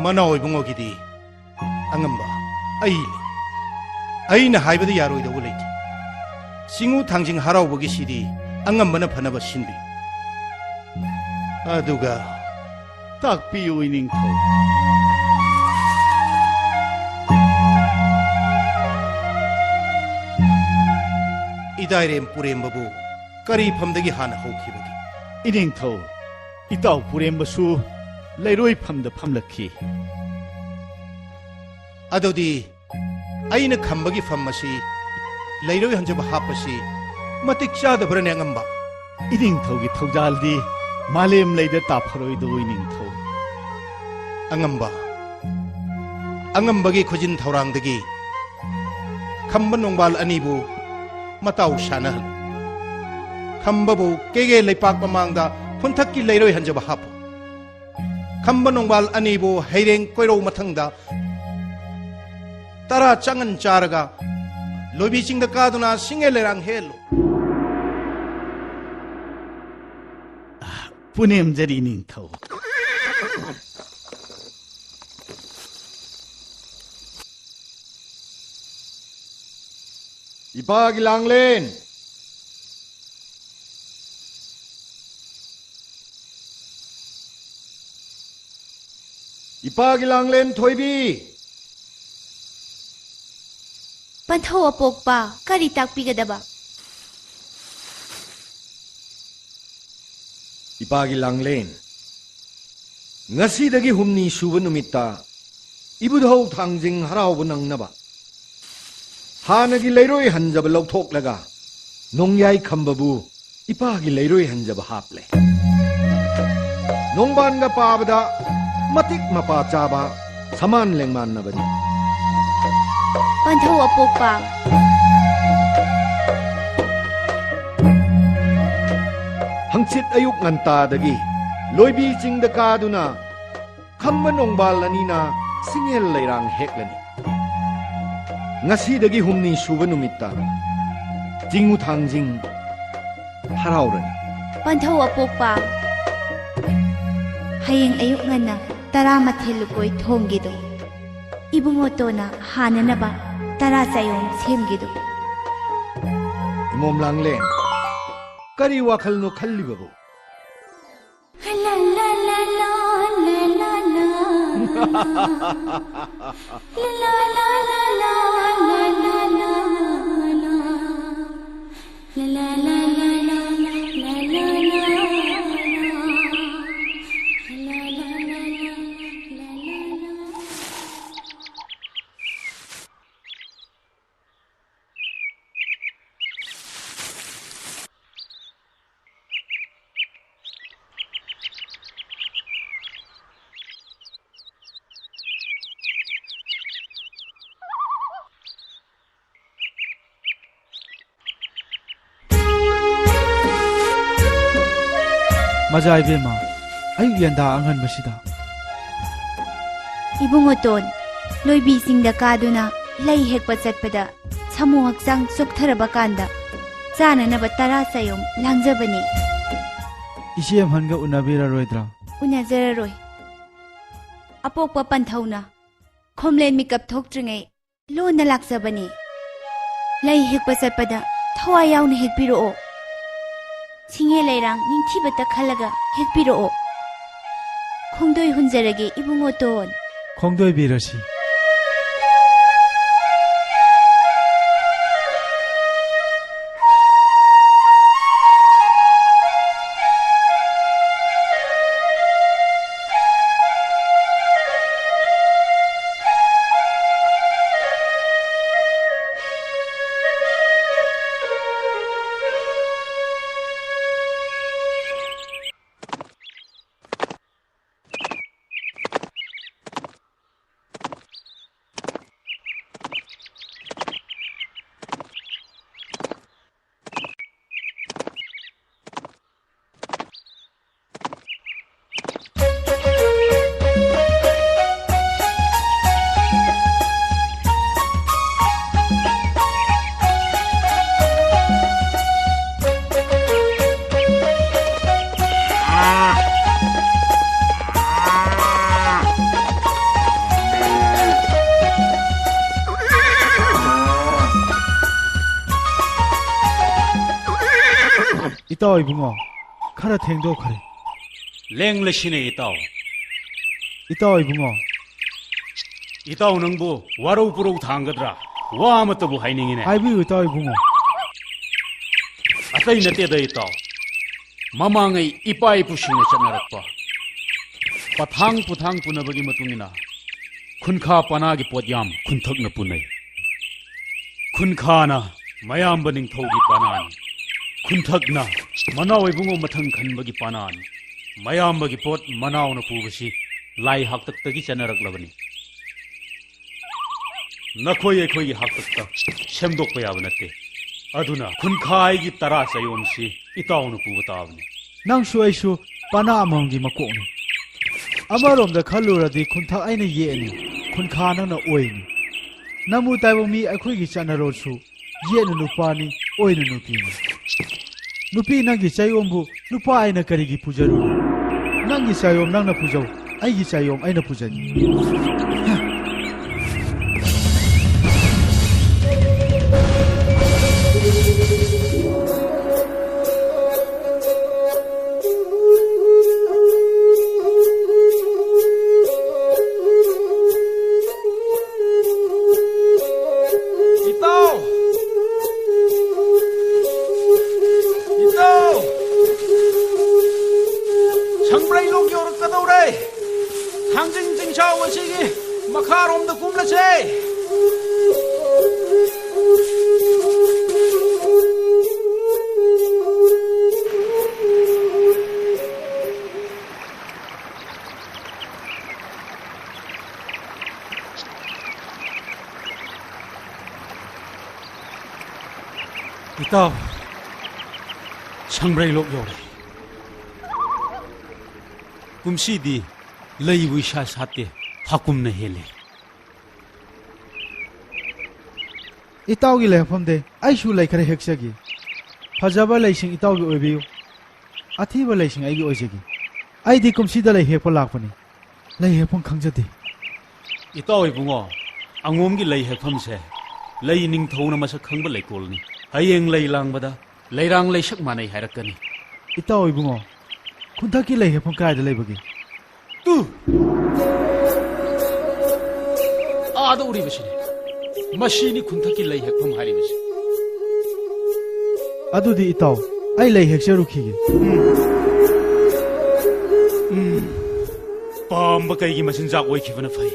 ꯃꯅꯥꯎ ꯏꯕꯨꯡꯉꯣꯒꯤꯗꯤ ꯑꯉꯝꯕ ꯑꯩ ꯂꯩ꯫ ꯑꯩꯅ ꯍꯥꯏꯕꯗ ꯌꯥꯔꯣꯏꯗꯧꯕ ꯂꯩꯇꯦ꯫ ꯆꯤꯡꯉꯨ ꯊꯥꯡꯖꯤꯡ ꯍꯔꯥꯎꯕꯒꯤꯁꯤꯗꯤ ꯑꯉꯝꯕꯅ ꯐꯅꯕ ꯁꯤꯟꯕꯤ꯫ ꯑꯗꯨꯒ ꯇꯥꯛꯄꯤꯌꯨ ꯏꯅꯤꯡꯊꯧ꯫ ꯏꯗꯥꯏꯔꯦꯝ ꯄꯨꯔꯦꯝꯕꯕꯨ ꯀꯔꯤ ꯐꯝꯗꯒꯤ ꯍꯥꯟꯅ ꯍꯧꯈꯤꯕꯒꯦ? ꯏꯅꯤꯡꯊꯧ, ꯏꯇꯥꯎ ꯄꯨꯔꯦꯝꯕꯁꯨ ꯂꯩꯔꯣꯏꯐꯝꯗ ꯐꯝꯂꯛꯈꯤ꯫ ꯑꯗꯨꯗꯤ ꯑꯩꯅ ꯈꯝꯕꯒꯤ ꯐꯝ ꯑꯁꯤ ꯂꯩꯔꯣꯏ ꯍꯟꯖꯕ ꯍꯥꯞꯄꯁꯤ ꯃꯇꯤꯛ ꯆꯥꯗꯕ꯭ꯔꯅꯦ ꯑꯉꯝꯕ? ꯏꯅꯤꯡꯊꯧꯒꯤ ꯊꯧꯖꯥꯜꯗꯤ ꯃꯥꯂꯦꯝ ꯂꯩꯗ ꯇꯥꯐꯔꯣꯏꯗꯣ ꯏꯅꯤꯡꯊꯧ꯫ ꯑꯉꯝꯕ, ꯑꯉꯝꯕꯒꯤ ꯈꯨꯖꯤꯟ ꯊꯧꯔꯥꯡꯗꯒꯤ ꯈꯝꯕ ꯅꯣꯡꯕꯥꯜ ꯑꯅꯤꯕꯨ ꯃꯇꯥꯎ ꯁꯥꯟꯅꯍꯜꯂꯨ꯫ ꯈꯝꯕꯕꯨ ꯀꯦꯒꯦ ꯂꯩꯄꯥꯛ ꯃꯃꯥꯡꯗ ꯈꯨꯟꯊꯛꯀꯤ ꯂꯩꯔꯣꯏ ꯍꯟꯖꯕ ꯍꯥꯞꯄꯨ꯫ ꯈꯝꯕ ꯅꯣꯡꯕꯥꯜ ꯑꯅꯤꯕꯨ ꯍꯩꯔꯦꯡ ꯀꯣꯏꯔꯧ ꯃꯊꯪꯗ ꯇꯔꯥ ꯆꯥꯡꯉꯟ ꯆꯥꯔꯒ ꯂꯣꯏꯕꯤ ꯆꯤꯡꯗ ꯀꯥꯗꯨꯅ ꯁꯤꯡꯉꯦ ꯂꯩꯔꯥꯡ ꯍꯦꯜꯂꯨ꯫ ꯄꯨꯅꯦꯝꯖꯔꯤ ꯅꯤꯡꯊꯧ꯫ ꯏꯄꯥꯒꯤ ꯂꯥꯡꯂꯦꯟ! ꯏꯄꯥꯒꯤ ꯂꯥꯡꯂꯦꯟ ꯊꯣꯏꯕꯤ! ꯄꯟꯊꯧ ꯑꯄꯣꯛꯄ, ꯀꯔꯤ ꯇꯥꯛꯄꯤꯒꯗꯕ? ꯏꯄꯥꯒꯤ ꯂꯥꯡꯂꯦꯟ, ꯉꯁꯤꯗꯒꯤ ꯍꯨꯝꯅꯤ ꯁꯨꯕ ꯅꯨꯃꯤꯠꯇ ꯏꯕꯨꯙꯧ ꯊꯥꯡꯖꯤꯡ ꯍꯔꯥꯎꯕ ꯅꯪꯅꯕ ꯍꯥꯟꯅꯒꯤ ꯂꯩꯔꯣꯏ ꯍꯟꯖꯕ ꯂꯧꯊꯣꯛꯂꯒ ꯅꯣꯡꯌꯥꯏ ꯈꯝꯕꯕꯨ ꯏꯄꯥꯒꯤ ꯂꯩꯔꯣꯏ ꯍꯟꯖꯕ ꯍꯥꯞꯂꯦ꯫ ꯅꯣꯡꯕꯥꯟꯒ ꯄꯥꯕꯗ ꯃꯇꯤꯛ ꯃꯄꯥ ꯆꯥꯕ ꯁꯃꯥꯟ ꯂꯦꯡꯃꯥꯟꯅꯕꯅꯤ꯫ ꯄꯟꯊꯧ ꯑꯄꯣꯛꯄ꯫ ꯍꯪꯆꯤꯠ ꯑꯌꯨꯛ ꯉꯟꯇꯥꯗꯒꯤ ꯂꯣꯏꯕꯤ ꯆꯤꯡꯗ ꯀꯥꯗꯨꯅ ꯈꯝꯕ ꯅꯣꯡꯕꯥꯜ ꯑꯅꯤꯅ ꯁꯤꯡꯍꯦꯜ ꯂꯩꯔꯥꯡ ꯍꯦꯛꯂꯅꯤ꯫ ꯉꯁꯤꯗꯒꯤ ꯍꯨꯝꯅꯤ ꯁꯨꯕ ꯅꯨꯃꯤꯠꯇ ꯆꯤꯡꯉꯨ ꯊꯥꯡꯖꯤꯡ ꯍꯔꯥꯎꯔꯅꯤ꯫ ꯄꯟꯊꯧ ꯑꯄꯣꯛꯄ, ꯍꯌꯦꯡ ꯑꯌꯨꯛ ꯉꯟꯅ ꯇꯔꯥꯃꯥꯊꯣꯏ ꯂꯨꯀꯣꯏ ꯊꯣꯡꯒꯤꯗꯣ ꯏꯕꯨꯡꯉꯣꯇꯣꯟꯅ ꯍꯥꯟꯅꯅꯕ ꯇꯔꯥ ꯆꯥꯌꯣꯝ ꯁꯦꯝꯒꯤꯗꯣ꯫ ꯏꯃꯣꯝ ꯂꯥꯡꯂꯦꯟ, ꯀꯔꯤ ꯋꯥꯈꯜꯅꯣ ꯈꯜꯂꯤꯕꯕꯨ? ꯃꯖꯥ ꯏꯕꯦꯝꯃ, ꯑꯌꯨꯛ ꯌꯦꯟꯗꯥ ꯑꯉꯟꯕꯁꯤꯗ꯫ ꯏꯕꯨꯡꯉꯣꯇꯣꯟ, ꯂꯣꯏꯕꯤ ꯆꯤꯡꯗ ꯀꯥꯗꯨꯅ ꯂꯩ ꯍꯦꯛꯄ ꯆꯠꯄꯗ ꯁꯥꯃꯨ ꯍꯛꯆꯥꯡ ꯆꯣꯛꯊꯔꯕ ꯀꯥꯟꯗ ꯆꯥꯅꯅꯕ ꯇꯔꯥ ꯆꯥꯌꯣꯝ ꯂꯥꯡꯖꯕꯅꯤ꯫ ꯏꯆꯦ ꯑꯝꯍꯟꯒ ꯎꯅꯕꯤꯔꯔꯣꯏꯗ꯭ꯔꯥ? ꯎꯅꯖꯔꯔꯣꯏ꯫ ꯑꯄꯣꯛꯄ ꯄꯟꯊꯧꯅ ꯈꯣꯝꯂꯦꯟ ꯃꯤꯀꯞ ꯊꯣꯛꯇ꯭ꯔꯤꯉꯩ ꯂꯣꯟꯅ ꯂꯥꯛꯆꯕꯅꯤ꯫ ꯂꯩ ꯍꯦꯛꯄ ꯆꯠꯄꯗ ꯊꯋꯥꯏ ꯌꯥꯎꯅ ꯍꯦꯛꯄꯤꯔꯛꯑꯣ꯫ ꯁꯤꯡꯉꯦ ꯂꯩꯔꯥꯡ ꯅꯤꯡꯊꯤꯕꯇ ꯈꯜꯂꯒ ꯍꯦꯛꯄꯤꯔꯛꯑꯣ꯫ ꯈꯣꯡꯗꯣꯏ ꯍꯨꯟꯖꯔꯒꯦ ꯏꯕꯨꯡꯉꯣꯇꯣꯟ꯫ ꯈꯣꯡꯗꯣꯏꯕꯤꯔꯁꯤ꯫ ꯏꯇꯥꯎ ꯏꯕꯨꯡꯉꯣ, ꯈꯔ ꯊꯦꯡꯗꯣꯛꯈ꯭ꯔꯦ꯫ ꯂꯦꯡꯂꯁꯤꯅꯦ ꯏꯇꯥꯎ꯫ ꯏꯇꯥꯎ ꯏꯕꯨꯡꯉꯣ꯫ ꯏꯇꯥꯎ ꯅꯪꯕꯨ ꯋꯥꯔꯧ ꯄꯨꯔꯧ ꯊꯥꯡꯒꯗ꯭ꯔꯥ? ꯋꯥ ꯑꯃꯠꯇꯕꯨ ꯍꯥꯏꯅꯤꯡꯉꯤꯅꯦ꯫ ꯍꯥꯏꯕꯤꯌꯨ ꯏꯇꯥꯎ ꯏꯕꯨꯡꯉꯣ꯫ ꯑꯇꯩ ꯅꯠꯇꯦꯗ ꯏꯇꯥꯎ꯫ ꯃꯃꯥꯡꯉꯩ ꯏꯄꯥ ꯏꯄꯨꯁꯤꯡꯅ ꯆꯠꯅꯔꯛꯄ ꯄꯊꯥꯡ ꯄꯨꯊꯥꯡ ꯄꯨꯅꯕꯒꯤ ꯃꯇꯨꯡ ꯏꯟꯅ ꯈꯨꯟꯈꯥ ꯄꯅꯥꯒꯤ ꯄꯣꯠꯌꯥꯝ ꯈꯨꯟꯊꯛꯅ ꯄꯨꯅꯩ꯫ ꯈꯨꯟꯈꯥꯅ ꯃꯌꯥꯝꯕ ꯅꯤꯡꯊꯧꯒꯤ ꯄꯅꯥꯅꯤ꯫ ꯈꯨꯟꯊꯛꯅ ꯃꯅꯥꯎ ꯏꯕꯨꯡꯉꯣ ꯃꯊꯪ ꯈꯟꯕꯒꯤ ꯄꯅꯥꯅꯤ꯫ ꯃꯌꯥꯝꯕꯒꯤ ꯄꯣꯠ ꯃꯅꯥꯎꯅ ꯄꯨꯕꯁꯤ ꯂꯥꯏ ꯍꯥꯛꯇꯛꯇꯒꯤ ꯆꯠꯅꯔꯛꯂꯕꯅꯤ꯫ ꯅꯈꯣꯏ ꯑꯩꯈꯣꯏꯒꯤ ꯍꯥꯛꯇꯛꯇ ꯁꯦꯝꯗꯣꯛꯄ ꯌꯥꯕ ꯅꯠꯇꯦ꯫ ꯑꯗꯨꯅ ꯈꯨꯟꯈꯥꯏꯒꯤ ꯇꯔꯥ ꯆꯌꯣꯝꯁꯤ ꯏꯇꯥꯎꯅ ꯄꯨꯕ ꯇꯥꯕꯅꯤ꯫ ꯅꯪꯁꯨ ꯑꯩꯁꯨ ꯄꯅꯥ ꯑꯃꯃꯝꯒꯤ ꯃꯀꯣꯛꯅꯤ꯫ ꯑꯃꯔꯣꯝꯗ ꯈꯜꯂꯨꯔꯗꯤ ꯈꯨꯟꯊꯛ ꯑꯩꯅ ꯌꯦꯛꯑꯅꯤ, ꯈꯨꯟꯈꯥ ꯅꯪꯅ ꯑꯣꯏꯅꯤ꯫ ꯅꯝꯕꯨ ꯇꯥꯏꯕꯪ ꯃꯤ ꯑꯩꯈꯣꯏꯒꯤ ꯆꯠꯅꯔꯣꯜꯁꯨ ꯌꯦꯠꯅ ꯅꯨꯄꯥꯅꯤ, ꯑꯣꯏꯅ ꯅꯨꯄꯤꯅꯤ꯫ ꯅꯨꯄꯤ ꯅꯪꯒꯤ ꯆꯌꯣꯝꯕꯨ ꯅꯨꯄꯥ ꯑꯩꯅ ꯀꯔꯤꯒꯤ ꯄꯨꯖꯔꯨꯅꯤ? ꯅꯪꯒꯤ ꯆꯌꯣꯝ ꯅꯪꯅ ꯄꯨꯖꯧ, ꯑꯩꯒꯤ ꯆꯌꯣꯝ ꯑꯩꯅ ꯄꯨꯖꯒꯦ꯫ ꯏꯇꯥꯎ! ꯏꯇꯥꯎ! ꯁꯪꯕ꯭ꯔꯩ ꯂꯣꯛ ꯌꯧꯔꯛꯀꯗꯧꯔꯦ꯫ ꯊꯥꯡꯖꯤꯡ ꯆꯤꯡꯁꯥꯎ ꯑꯁꯤꯒꯤ ꯃꯈꯥꯔꯣꯝꯗ ꯀꯨꯝꯂꯁꯦ꯫ ꯏꯇꯥꯎ, ꯁꯪꯕ꯭ꯔꯩ ꯂꯣꯛ ꯌꯧꯔꯦ꯫ ꯀꯨꯝꯁꯤꯗꯤ ꯂꯩꯕꯨ ꯏꯁꯥ ꯁꯥꯠꯇꯦ, ꯍꯥꯀꯨꯝꯅ ꯍꯦꯜꯂꯦ꯫ ꯏꯇꯥꯎꯒꯤ ꯂꯩꯍꯧꯐꯝꯗ ꯑꯩꯁꯨ ꯂꯩ ꯈꯔ ꯍꯦꯛꯆꯒꯦ꯫ ꯐꯖꯕ ꯂꯩꯁꯤꯡ ꯏꯇꯥꯎꯒꯤ ꯑꯣꯏꯕꯤꯌꯨ, ꯑꯊꯤꯕ ꯂꯩꯁꯤꯡ ꯑꯩꯒꯤ ꯑꯣꯏꯖꯒꯦ꯫ ꯑꯩꯗꯤ ꯀꯨꯝꯁꯤꯗ ꯂꯩ ꯍꯦꯛꯄ ꯂꯥꯛꯄꯅꯤ꯫ ꯂꯩ ꯍꯦꯛꯐꯝ ꯈꯪꯖꯗꯦ꯫ ꯏꯇꯥꯎ ꯏꯕꯨꯡꯉꯣ, ꯑꯉꯣꯝꯒꯤ ꯂꯩ ꯍꯦꯛꯐꯝꯁꯦ ꯂꯩ ꯅꯤꯡꯊꯧꯅ ꯃꯁꯛ ꯈꯪꯕ ꯂꯩꯀꯣꯜꯅꯤ꯫ ꯍꯌꯦꯡ ꯂꯩ ꯂꯥꯡꯕꯗ ꯂꯩꯔꯥꯡ ꯂꯩꯁꯛ ꯃꯥꯟꯅꯩ ꯍꯥꯏꯔꯛꯀꯅꯤ꯫ ꯏꯇꯥꯎ ꯏꯕꯨꯡꯉꯣ, ꯈꯨꯟꯊꯛꯀꯤ ꯂꯩ ꯍꯦꯛꯐꯝ ꯀꯗꯥꯏꯗ ꯂꯩꯕꯒꯦ? ꯇꯨ! ꯑꯥꯗ ꯎꯔꯤꯕꯁꯤꯅꯤ꯫ ꯃꯁꯤꯅꯤ ꯈꯨꯟꯊꯛꯀꯤ ꯂꯩ ꯍꯦꯛꯐꯝ ꯍꯥꯏꯔꯤꯕꯁꯤ꯫ ꯑꯗꯨꯗꯤ ꯏꯇꯥꯎ, ꯑꯩ ꯂꯩ ꯍꯦꯛꯆꯔꯨꯈꯤꯒꯦ꯫ ꯎꯝ꯫ ꯎꯝ꯫ ꯄꯥꯝꯕ ꯀꯩꯒꯤ ꯃꯆꯤꯟꯖꯥꯛ ꯑꯣꯏꯈꯤꯕꯅ ꯐꯩ꯫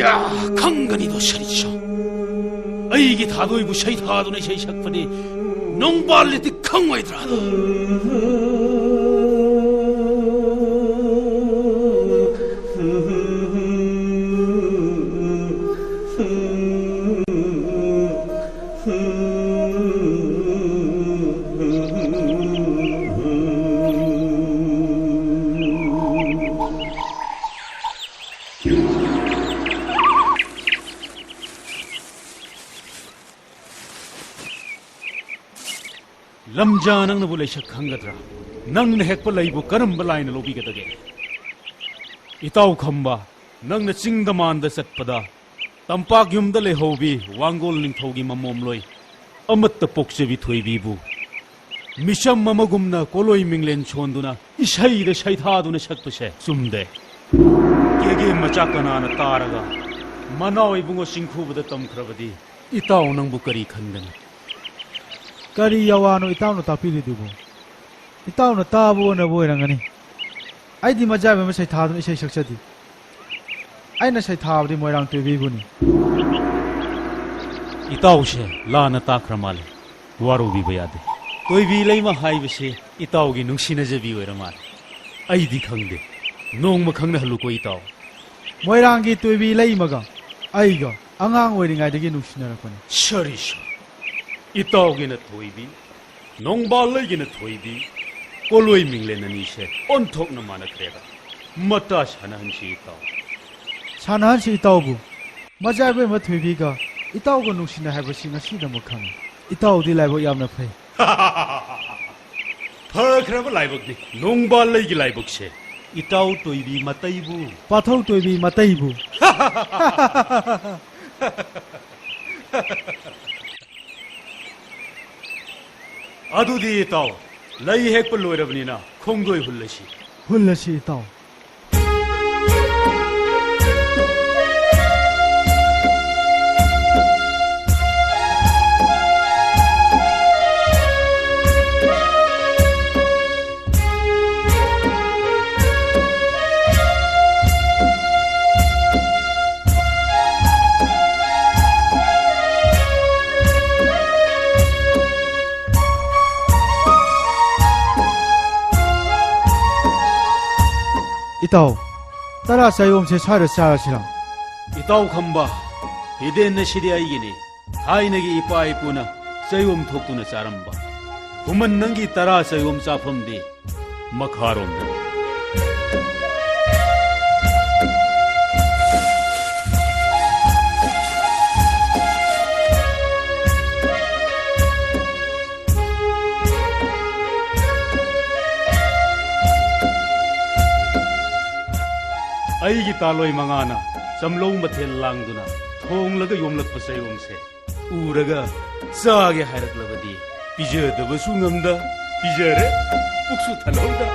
ꯌꯥ, ꯈꯪꯒꯅꯤꯗꯣ ꯁꯔꯤꯠꯁꯥ꯫ ꯑꯩꯒꯤ ꯊꯥꯗꯣꯏꯕꯨ ꯁꯩꯊꯥꯗꯨꯅ ꯏꯁꯩ ꯁꯛꯄꯅꯤ꯫ ꯅꯣꯡꯕꯥꯜꯂꯤꯗꯤ ꯈꯪꯉꯣꯏꯗ꯭ꯔꯥ? ꯂꯝꯖꯥ, ꯅꯪꯅꯕꯨ ꯂꯩꯁꯛ ꯈꯪꯒꯗ꯭ꯔꯥ? ꯅꯪꯅ ꯍꯦꯛꯄ ꯂꯩꯕꯨ ꯀꯔꯝꯕ ꯂꯥꯏꯅ ꯂꯧꯕꯤꯒꯗꯒꯦ? ꯏꯇꯥꯎ ꯈꯝꯕ, ꯅꯪꯅ ꯆꯤꯡꯗ ꯃꯥꯟꯗ ꯆꯠꯄꯗ ꯇꯝꯄꯥꯛ ꯌꯨꯝꯗ ꯂꯩꯍꯧꯕꯤ ꯋꯥꯡꯒꯣꯜ ꯅꯤꯡꯊꯧꯒꯤ ꯃꯃꯣꯝꯂꯣꯏ ꯑꯃꯠꯇ ꯄꯣꯛꯆꯕꯤ ꯊꯣꯏꯕꯤꯕꯨ ꯃꯤꯆꯝ ꯑꯃꯒꯨꯝꯅ ꯀꯣꯂꯣꯏ ꯃꯤꯡꯂꯦꯟ ꯁꯣꯟꯗꯨꯅ ꯏꯁꯩꯗ ꯁꯩꯊꯥꯗꯨꯅ ꯁꯛꯄꯁꯦ ꯆꯨꯝꯗꯦ꯫ ꯀꯦꯒꯦ ꯃꯆꯥ ꯀꯅꯥꯅ ꯇꯥꯔꯒ ꯃꯅꯥꯎ ꯏꯕꯨꯡꯉꯣ ꯆꯤꯡꯈꯨꯕꯗ ꯇꯝꯈ꯭ꯔꯕꯗꯤ ꯏꯇꯥꯎ ꯅꯪꯕꯨ ꯀꯔꯤ ꯈꯟꯒꯅꯤ? ꯀꯔꯤ ꯌꯥꯋꯥꯅꯣ ꯏꯇꯥꯎꯅ ꯇꯥꯛꯄꯤꯔꯤꯗꯨꯕꯨ? ꯏꯇꯥꯎꯅ ꯇꯥꯕ ꯑꯣꯟꯅꯕ ꯑꯣꯏꯔꯝꯒꯅꯤ꯫ ꯑꯩꯗꯤ ꯃꯖꯥꯏꯕ ꯑꯃ ꯁꯩꯊꯥꯗꯨꯅ ꯏꯁꯩ ꯁꯛꯆꯗꯦ꯫ ꯑꯩꯅ ꯁꯩꯊꯥꯕꯗꯤ ꯃꯣꯏꯔꯥꯡ ꯇꯣꯏꯕꯤꯕꯨꯅꯤ꯫ ꯏꯇꯥꯎꯁꯦ ꯂꯥꯟꯅ ꯇꯥꯈ꯭ꯔ ꯃꯥꯜꯂꯦ꯫ ꯋꯥꯔꯧꯕꯤꯕ ꯌꯥꯗꯦ꯫ ꯇꯣꯏꯕꯤ ꯂꯩꯃ ꯍꯥꯏꯕꯁꯦ ꯏꯇꯥꯎꯒꯤ ꯅꯨꯡꯁꯤꯅꯖꯕꯤ ꯑꯣꯏꯔ ꯃꯥꯜꯂꯦ꯫ ꯑꯩꯗꯤ ꯈꯪꯗꯦ꯫ ꯅꯣꯡꯃ ꯈꯪꯅꯍꯜꯂꯨꯀꯣ ꯏꯇꯥꯎ꯫ ꯃꯣꯏꯔꯥꯡꯒꯤ ꯇꯣꯏꯕꯤ ꯂꯩꯃꯒ ꯑꯩꯒ ꯑꯉꯥꯡ ꯑꯣꯏꯔꯤꯉꯩꯗꯒꯤ ꯅꯨꯡꯁꯤꯅꯔꯛꯄꯅꯤ꯫ ꯁꯔꯤꯁꯥ, ꯏꯇꯥꯎꯒꯤꯅ ꯊꯣꯏꯕꯤ, ꯅꯣꯡꯕꯥꯜ ꯂꯩꯒꯤꯅ ꯊꯣꯏꯕꯤ, ꯀꯣꯂꯣꯏ ꯃꯤꯡꯂꯦꯟ ꯑꯅꯤꯁꯦ ꯑꯣꯟꯊꯣꯛꯅ ꯃꯥꯟꯅꯈ꯭ꯔꯦꯗ꯫ ꯃꯇꯥ ꯁꯥꯟꯅꯍꯟꯁꯤ ꯏꯇꯥꯎ꯫ ꯁꯥꯟꯅꯍꯟꯁꯤ ꯏꯇꯥꯎꯕꯨ꯫ ꯃꯖꯥꯏꯕ ꯑꯃ ꯊꯣꯏꯕꯤꯒ ꯏꯇꯥꯎꯒ ꯅꯨꯡꯁꯤꯅ ꯍꯥꯏꯕꯁꯤ ꯉꯁꯤꯗꯃꯛ ꯈꯪꯉꯤ꯫ ꯏꯇꯥꯎꯗꯤ ꯂꯥꯏꯕꯛ ꯌꯥꯝꯅ ꯐꯩ꯫ ꯐꯈ꯭ꯔꯕ ꯂꯥꯏꯕꯛꯅꯤ ꯅꯣꯡꯕꯥꯜ ꯂꯩꯒꯤ ꯂꯥꯏꯕꯛꯁꯦ꯫ ꯏꯇꯥꯎ ꯇꯣꯏꯕꯤ ꯃꯇꯩꯕꯨ꯫ ꯄꯥꯊꯧ ꯇꯣꯏꯕꯤ ꯃꯇꯩꯕꯨ꯫ ꯑꯗꯨꯗꯤ ꯏꯇꯥꯎ, ꯂꯩ ꯍꯦꯛꯄ ꯂꯣꯏꯔꯕꯅꯤꯅ ꯈꯣꯡꯗꯣꯏ ꯍꯨꯜꯂꯁꯤ꯫ ꯍꯨꯜꯂꯁꯤ ꯏꯇꯥꯎ꯫ ꯏꯇꯥꯎ, ꯇꯔꯥ ꯆꯌꯣꯝꯁꯦ ꯁ꯭ꯋꯥꯏꯗ ꯆꯥꯔꯁꯤꯔ? ꯏꯇꯥꯎ ꯈꯝꯕ, ꯍꯤꯗꯦꯟ ꯑꯁꯤꯗꯤ ꯑꯩꯒꯤꯅꯤ꯫ ꯊꯥꯏꯅꯒꯤ ꯏꯄꯥ ꯏꯄꯨꯅ ꯆꯌꯣꯝ ꯊꯣꯛꯇꯨꯅ ꯆꯥꯔꯝꯕ꯫ ꯈꯨꯃꯟ, ꯅꯪꯒꯤ ꯇꯔꯥ ꯆꯌꯣꯝ ꯆꯥꯐꯝꯗꯤ ꯃꯈꯥꯔꯣꯝꯗ꯫ ꯑꯩꯒꯤ ꯇꯥꯂꯣꯏ ꯃꯉꯥꯅ ꯆꯝꯂꯧ ꯃꯊꯦꯜ ꯂꯥꯡꯗꯨꯅ ꯊꯣꯡꯂꯒ ꯌꯣꯝꯂꯛꯄ ꯆꯌꯣꯝꯁꯦ ꯎꯔꯒ ꯆꯥꯒꯦ ꯍꯥꯏꯔꯛꯂꯕꯗꯤ ꯄꯤꯖꯗꯕꯁꯨ ꯉꯝꯗ ꯄꯤꯖꯔꯦ, ꯄꯨꯛꯁꯨ ꯊꯜꯍꯧꯗ꯫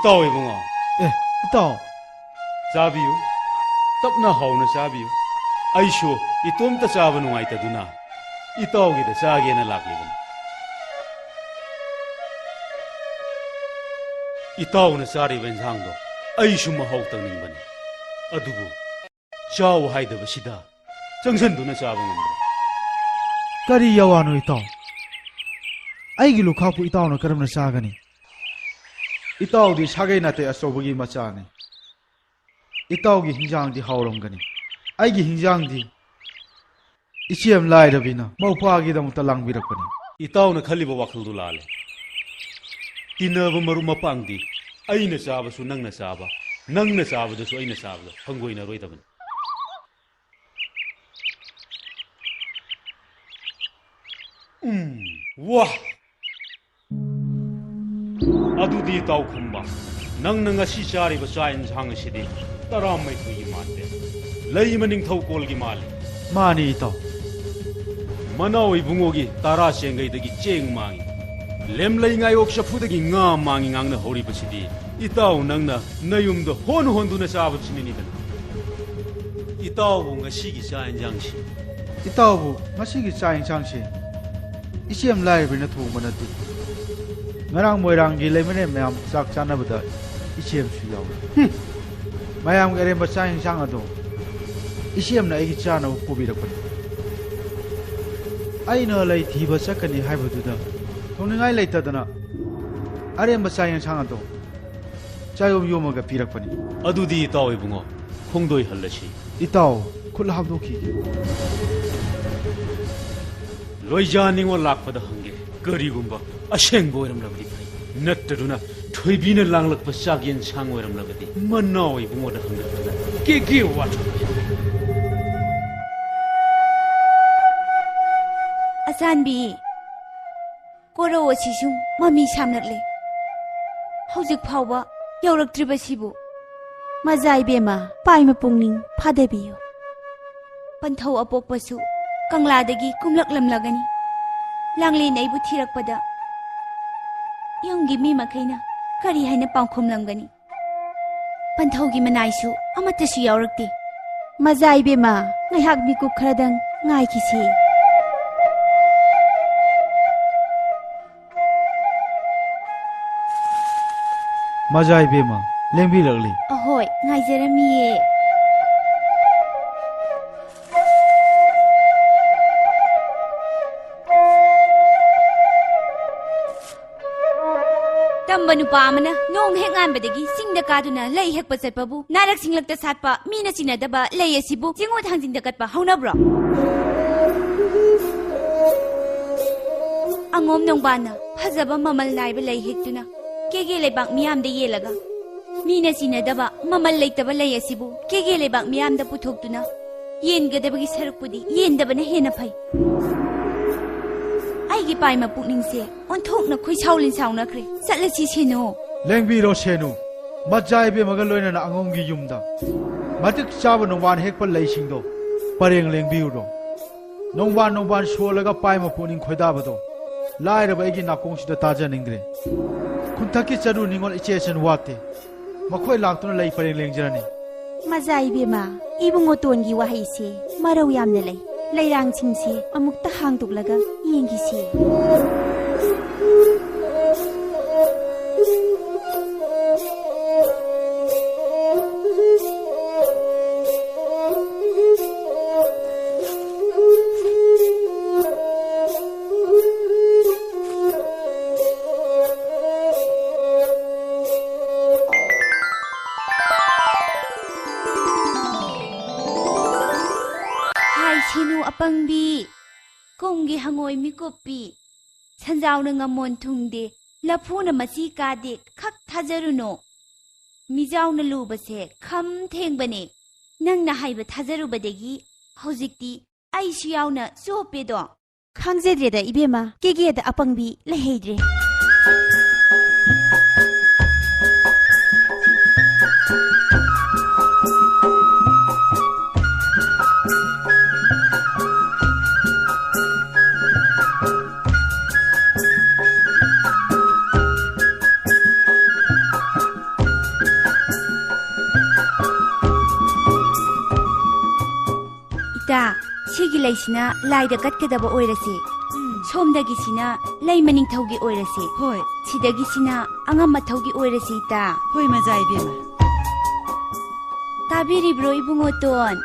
ꯏꯇꯥꯎ ꯏꯕꯨꯡꯉꯣ꯫ ꯑꯦ, ꯏꯇꯥꯎ꯫ ꯆꯥꯕꯤꯌꯨ꯫ ꯇꯞꯅ ꯍꯥꯎꯅ ꯆꯥꯕꯤꯌꯨ꯫ ꯑꯩꯁꯨ ꯏꯇꯣꯝꯇ ꯆꯥꯕ ꯅꯨꯡꯉꯥꯏꯇꯗꯨꯅ ꯏꯇꯥꯎꯒꯤꯗ ꯆꯥꯒꯦꯅ ꯂꯥꯛꯂꯤꯕꯅꯤ꯫ ꯏꯇꯥꯎꯅ ꯆꯥꯔꯤꯕ ꯏꯟꯁꯥꯡꯗꯣ ꯑꯩꯁꯨ ꯃꯍꯥꯎ ꯇꯪꯅꯤꯡꯕꯅꯤ꯫ ꯑꯗꯨꯕꯨ ꯆꯥꯎ ꯍꯥꯏꯗꯕꯁꯤꯗ ꯆꯪꯁꯤꯟꯗꯨꯅ ꯆꯥꯕ ꯉꯝꯗ꯭ꯔꯦ꯫ ꯀꯔꯤ ꯌꯥꯋꯥꯅꯣ ꯏꯇꯥꯎ? ꯑꯩꯒꯤ ꯂꯨꯈꯥꯛꯄꯨ ꯏꯇꯥꯎꯅ ꯀꯔꯝꯅ ꯆꯥꯒꯅꯤ? ꯏꯇꯥꯎꯗꯤ ꯁꯥꯒꯩ ꯅꯥꯇꯩ ꯑꯆꯧꯕꯒꯤ ꯃꯆꯥꯅꯤ꯫ ꯏꯇꯥꯎꯒꯤ ꯍꯤꯟꯖꯥꯡꯗꯤ ꯍꯥꯎꯔꯝꯒꯅꯤ꯫ ꯑꯩꯒꯤ ꯍꯤꯟꯖꯥꯡꯗꯤ ꯏꯆꯦꯝ ꯂꯥꯏꯔꯕꯤꯅ ꯃꯧꯄ꯭ꯋꯥꯒꯤꯗꯃꯛꯇ ꯂꯥꯡꯕꯤꯔꯛꯄꯅꯤ꯫ ꯏꯇꯥꯎꯅ ꯈꯜꯂꯤꯕ ꯋꯥꯈꯜꯗꯨ ꯂꯥꯜꯂꯦ꯫ ꯇꯤꯟꯅꯕ ꯃꯔꯨꯞ ꯃꯄꯥꯡꯗꯤ ꯑꯩꯅ ꯆꯥꯕꯁꯨ ꯅꯪꯅ ꯆꯥꯕ, ꯅꯪꯅ ꯆꯥꯕꯗꯁꯨ ꯑꯩꯅ ꯆꯥꯕꯗ ꯍꯪꯒꯣꯏꯅꯔꯣꯏꯗꯕꯅꯤ꯫ ꯎꯝ, ꯋꯥ! ꯑꯗꯨꯗꯤ ꯏꯇꯥꯎ ꯈꯝꯕ, ꯅꯪꯅ ꯉꯁꯤ ꯆꯥꯔꯤꯕ ꯆꯥꯛ ꯌꯦꯟꯁꯥꯡ ꯑꯁꯤꯗꯤ ꯇꯔꯥꯃꯥꯊꯣꯏꯒꯤ ꯃꯥꯟꯗꯦ, ꯂꯩꯃ ꯅꯤꯡꯊꯧ ꯀꯣꯜꯒꯤ ꯃꯥꯜꯂꯤ꯫ ꯃꯥꯅꯤ ꯏꯇꯥꯎ꯫ ꯃꯅꯥꯎ ꯏꯕꯨꯡꯉꯣꯒꯤ ꯇꯔꯥ ꯆꯦꯡꯒꯩꯗꯒꯤ ꯆꯦꯡ ꯃꯥꯡꯉꯤ, ꯂꯦꯝꯂꯩ ꯉꯥꯌꯣꯛ ꯆꯐꯨꯗꯒꯤ ꯉꯥ ꯃꯥꯡꯉꯤ ꯉꯥꯡꯅ ꯍꯧꯔꯤꯕꯁꯤꯗꯤ ꯏꯇꯥꯎ ꯅꯪꯅ ꯅꯌꯨꯝꯗ ꯍꯣꯟ ꯍꯣꯟꯗꯨꯅ ꯆꯥꯕꯁꯤꯅꯅꯤꯗꯅ꯫ ꯏꯇꯥꯎꯕꯨ ꯉꯁꯤꯒꯤ ꯆꯥꯛ ꯌꯦꯟꯁꯥꯡꯁꯤ ꯏꯇꯥꯎꯕꯨ ꯉꯁꯤꯒꯤ ꯆꯥꯛ ꯌꯦꯟꯁꯥꯡꯁꯤ ꯏꯆꯦꯝ ꯂꯥꯏꯔꯕꯤꯅ ꯊꯣꯡꯕ ꯅꯠꯇꯦ꯫ ꯉꯔꯥꯡ ꯃꯣꯏꯔꯥꯡꯒꯤ ꯂꯩꯃꯔꯦꯟ ꯃꯌꯥꯝ ꯆꯥꯛ ꯆꯥꯅꯕꯗ ꯏꯆꯦꯝꯁꯨ ꯌꯥꯎꯏ꯫ ꯍꯨꯝ! ꯃꯌꯥꯝꯒꯤ ꯑꯔꯦꯝꯕ ꯆꯥꯛ ꯌꯦꯟꯁꯥꯡ ꯑꯗꯣ ꯏꯆꯦꯝꯅ ꯑꯩꯒꯤ ꯆꯥꯅꯕ ꯄꯨꯕꯤꯔꯛꯄꯅꯤ꯫ ꯑꯩꯅ ꯂꯩ ꯊꯤꯕ ꯆꯠꯀꯅꯤ ꯍꯥꯏꯕꯗꯨꯗ ꯊꯣꯡꯅꯤꯡꯉꯥꯏ ꯂꯩꯇꯗꯅ ꯑꯔꯦꯝꯕ ꯆꯥꯛ ꯌꯦꯟꯁꯥꯡ ꯑꯗꯣ ꯆꯥꯌꯣꯝ ꯌꯣꯝꯃꯒ ꯄꯤꯔꯛꯄꯅꯤ꯫ ꯑꯗꯨꯗꯤ ꯏꯇꯥꯎ ꯏꯕꯨꯡꯉꯣ, ꯈꯣꯡꯗꯣꯏ ꯍꯜꯂꯁꯤ꯫ ꯏꯇꯥꯎ, ꯈꯨꯠ ꯍꯥꯝꯗꯣꯛꯈꯤꯒꯦ꯫ ꯂꯣꯏꯖꯥ ꯅꯤꯉꯣꯜ ꯂꯥꯛꯄꯗ ꯍꯪꯒꯦ꯫ ꯀꯔꯤꯒꯨꯝꯕ ꯑꯁꯦꯡꯕ ꯑꯣꯏꯔꯝꯂꯕꯗꯤ ꯐꯩ, ꯅꯠꯇ꯭ꯔꯗꯨꯅ ꯊꯣꯏꯕꯤꯅ ꯂꯥꯡꯂꯛꯄ ꯆꯥꯛ ꯌꯦꯟꯁꯥꯡ ꯑꯣꯏꯔꯝꯂꯕꯗꯤ ꯃꯅꯥꯎ ꯏꯕꯨꯡꯉꯣꯗ ꯍꯪꯂꯛꯄꯗ ꯀꯦꯒꯦ ꯋꯥꯊꯣꯛ꯫ ꯑꯆꯥꯟꯕꯤ, ꯀꯣꯔꯧ ꯑꯁꯤꯁꯨ ꯃꯃꯤ ꯁꯥꯝꯂꯛꯂꯦ꯫ ꯍꯧꯖꯤꯛ ꯐꯥꯎꯕ ꯌꯧꯔꯛꯇ꯭ꯔꯤꯕꯁꯤꯕꯨ꯫ ꯃꯖꯥ ꯏꯕꯦꯝꯃ, ꯄꯥꯏꯃ ꯄꯨꯛꯅꯤꯡ ꯐꯥꯗꯕꯤꯌꯨ꯫ ꯄꯟꯊꯧ ꯑꯄꯣꯛꯄꯁꯨ ꯀꯪꯂꯥꯗꯒꯤ ꯀꯨꯝꯂꯛꯂꯝꯂꯒꯅꯤ꯫ ꯂꯥꯡꯂꯦꯟ ꯑꯩꯕꯨ ꯊꯤꯔꯛꯄꯗ ꯌꯨꯝꯒꯤ ꯃꯤ ꯃꯈꯩꯅ ꯀꯔꯤ ꯍꯥꯏꯅ ꯄꯥꯎꯈꯨꯝꯂꯝꯒꯅꯤ? ꯄꯟꯊꯧꯒꯤ ꯃꯅꯥꯏꯁꯨ ꯑꯃꯠꯇꯁꯨ ꯌꯥꯎꯔꯛꯇꯦ꯫ ꯃꯖꯥ ꯏꯕꯦꯝꯃ, ꯉꯥꯏꯍꯥꯛ ꯃꯤꯀꯨꯞ ꯈꯔꯗꯪ ꯉꯥꯏꯈꯤꯁꯤ꯫ ꯃꯖꯥ ꯏꯕꯦꯝꯃ, ꯂꯦꯡꯕꯤꯔꯛꯂꯤ꯫ ꯑꯍꯣꯏ, ꯉꯥꯏꯖꯔꯝꯃꯤꯌꯦ꯫ ꯅꯨꯄꯥ ꯑꯃꯅ ꯅꯣꯡ ꯍꯦꯛ ꯉꯥꯟꯕꯗꯒꯤ ꯆꯤꯡꯗ ꯀꯥꯗꯨꯅ ꯂꯩ ꯍꯦꯛꯄ ꯆꯠꯄꯕꯨ, ꯅꯥꯔꯛ ꯁꯤꯡꯂꯛꯇ ꯁꯥꯠꯄ, ꯃꯤꯅ ꯆꯤꯟꯅꯗꯕ ꯂꯩ ꯑꯁꯤꯕꯨ ꯆꯤꯡꯉꯨ ꯊꯥꯡꯖꯤꯡꯗ ꯀꯠꯄ ꯍꯧꯅꯕ꯭ꯔꯣ? ꯑꯉꯣꯝ ꯅꯣꯡꯕꯥꯟꯅ ꯐꯖꯕ ꯃꯃꯜ ꯅꯥꯏꯕ ꯂꯩ ꯍꯦꯛꯇꯨꯅ ꯀꯦꯒꯦ ꯂꯩꯕꯥꯛ ꯃꯤꯌꯥꯝꯗ ꯌꯦꯜꯂꯒ, ꯃꯤꯅ ꯆꯤꯟꯅꯗꯕ ꯃꯃꯜ ꯂꯩꯇꯕ ꯂꯩ ꯑꯁꯤꯕꯨ ꯀꯦꯒꯦ ꯂꯩꯕꯥꯛ ꯃꯤꯌꯥꯝꯗ ꯄꯨꯊꯣꯛꯇꯨꯅ ꯌꯦꯟꯒꯗꯕꯒꯤ ꯁꯔꯨꯛꯄꯨꯗꯤ ꯌꯦꯟꯗꯕꯅ ꯍꯦꯟꯅ ꯐꯩ꯫ ꯑꯩꯒꯤ ꯄꯥꯏꯃ ꯄꯨꯛꯅꯤꯡꯁꯦ ꯑꯣꯟꯊꯣꯛꯅ ꯈꯣꯏꯁꯥꯎ ꯂꯤꯟꯁꯥꯎꯅꯈ꯭ꯔꯦ꯫ ꯆꯠꯂꯁꯤ ꯁꯦꯅꯨ꯫ ꯂꯦꯡꯕꯤꯔꯣ ꯁꯦꯅꯨ, ꯃꯆꯥ ꯏꯕꯦꯝꯃꯒ ꯂꯣꯏꯅꯅ ꯑꯉꯣꯝꯒꯤ ꯌꯨꯝꯗ꯫ ꯃꯇꯤꯛ ꯆꯥꯕ ꯅꯣꯡꯕꯥꯟ ꯍꯦꯛꯄ ꯂꯩꯁꯤꯡꯗꯣ ꯄꯔꯦꯡ ꯂꯦꯡꯕꯤꯔꯨꯔꯣ꯫ ꯅꯣꯡꯕꯥꯟ ꯅꯣꯡꯕꯥꯟ ꯁꯣꯜꯂꯒ ꯄꯥꯏꯃ ꯄꯨꯛꯅꯤꯡ ꯈꯣꯏꯗꯥꯕꯗꯣ ꯂꯥꯏꯔꯕ ꯑꯩꯒꯤ ꯅꯥꯀꯣꯡꯁꯤꯗ ꯇꯥꯖꯅꯤꯡꯗ꯭ꯔꯦ꯫ ꯈꯨꯟꯊꯛꯀꯤ ꯆꯔꯨ ꯅꯤꯉꯣꯜ ꯏꯆꯦ ꯏꯆꯟ ꯋꯥꯠꯇꯦ꯫ ꯃꯈꯣꯏ ꯂꯥꯛꯇꯨꯅ ꯂꯩ ꯄꯔꯦꯡ ꯂꯦꯡꯖꯔꯅꯤ꯫ ꯃꯖꯥ ꯏꯕꯦꯝꯃ, ꯏꯕꯨꯡꯉꯣꯇꯣꯟꯒꯤ ꯋꯥꯍꯩꯁꯦ ꯃꯔꯧ ꯌꯥꯝꯅ ꯂꯩ꯫ ꯂꯩꯔꯥꯡꯁꯤꯡꯁꯦ ꯑꯃꯨꯛꯇ ꯍꯥꯡꯗꯣꯛꯂꯒ ꯌꯦꯡꯈꯤꯁꯤ꯫ ꯍꯥꯏ ꯁꯤꯅꯨ ꯑꯄꯪꯕꯤ, ꯀꯨꯝꯒꯤ ꯍꯉꯣꯏ ꯃꯤꯀꯨꯞꯄꯤ, ꯁꯟꯖꯥꯎꯅ ꯉꯝꯃꯣꯟ ꯊꯨꯡꯗꯦ, ꯂꯐꯨꯅ ꯃꯆꯤ ꯀꯥꯗꯦ, ꯈꯛ ꯊꯥꯖꯔꯨꯅꯣ꯫ ꯃꯤꯖꯥꯎꯅ ꯂꯨꯕꯁꯦ ꯈꯝ ꯊꯦꯡꯕꯅꯦ꯫ ꯅꯪꯅ ꯍꯥꯏꯕ ꯊꯥꯖꯔꯨꯕꯗꯒꯤ ꯍꯧꯖꯤꯛꯇꯤ ꯑꯩꯁꯨ ꯌꯥꯎꯅ ꯆꯣꯞꯄꯦꯗꯣ꯫ ꯈꯪꯖꯗ꯭ꯔꯦꯗ ꯏꯕꯦꯝꯃ, ꯀꯦꯒꯦꯗ ꯑꯄꯪꯕꯤ ꯂꯩꯍꯩꯗ꯭ꯔꯦ꯫ ꯏꯇꯥ, ꯁꯤꯒꯤ ꯂꯩꯁꯤꯅ ꯂꯥꯏꯗ ꯀꯠꯀꯗꯕ ꯑꯣꯏꯔꯁꯦ꯫ ꯎꯝ꯫ ꯁꯣꯝꯗꯒꯤꯁꯤꯅ ꯂꯩꯃ ꯅꯤꯡꯊꯧꯒꯤ ꯑꯣꯏꯔꯁꯦ꯫ ꯍꯣꯏ꯫ ꯁꯤꯗꯒꯤꯁꯤꯅ ꯑꯉꯝ ꯃꯊꯧꯒꯤ ꯑꯣꯏꯔꯁꯦ, ꯏꯇꯥ꯫ ꯍꯣꯏ, ꯃꯖꯥ ꯏꯕꯦꯝꯃ꯫ ꯇꯥꯕꯤꯔꯤꯕ꯭ꯔꯣ, ꯏꯕꯨꯡꯉꯣꯇꯣꯟ?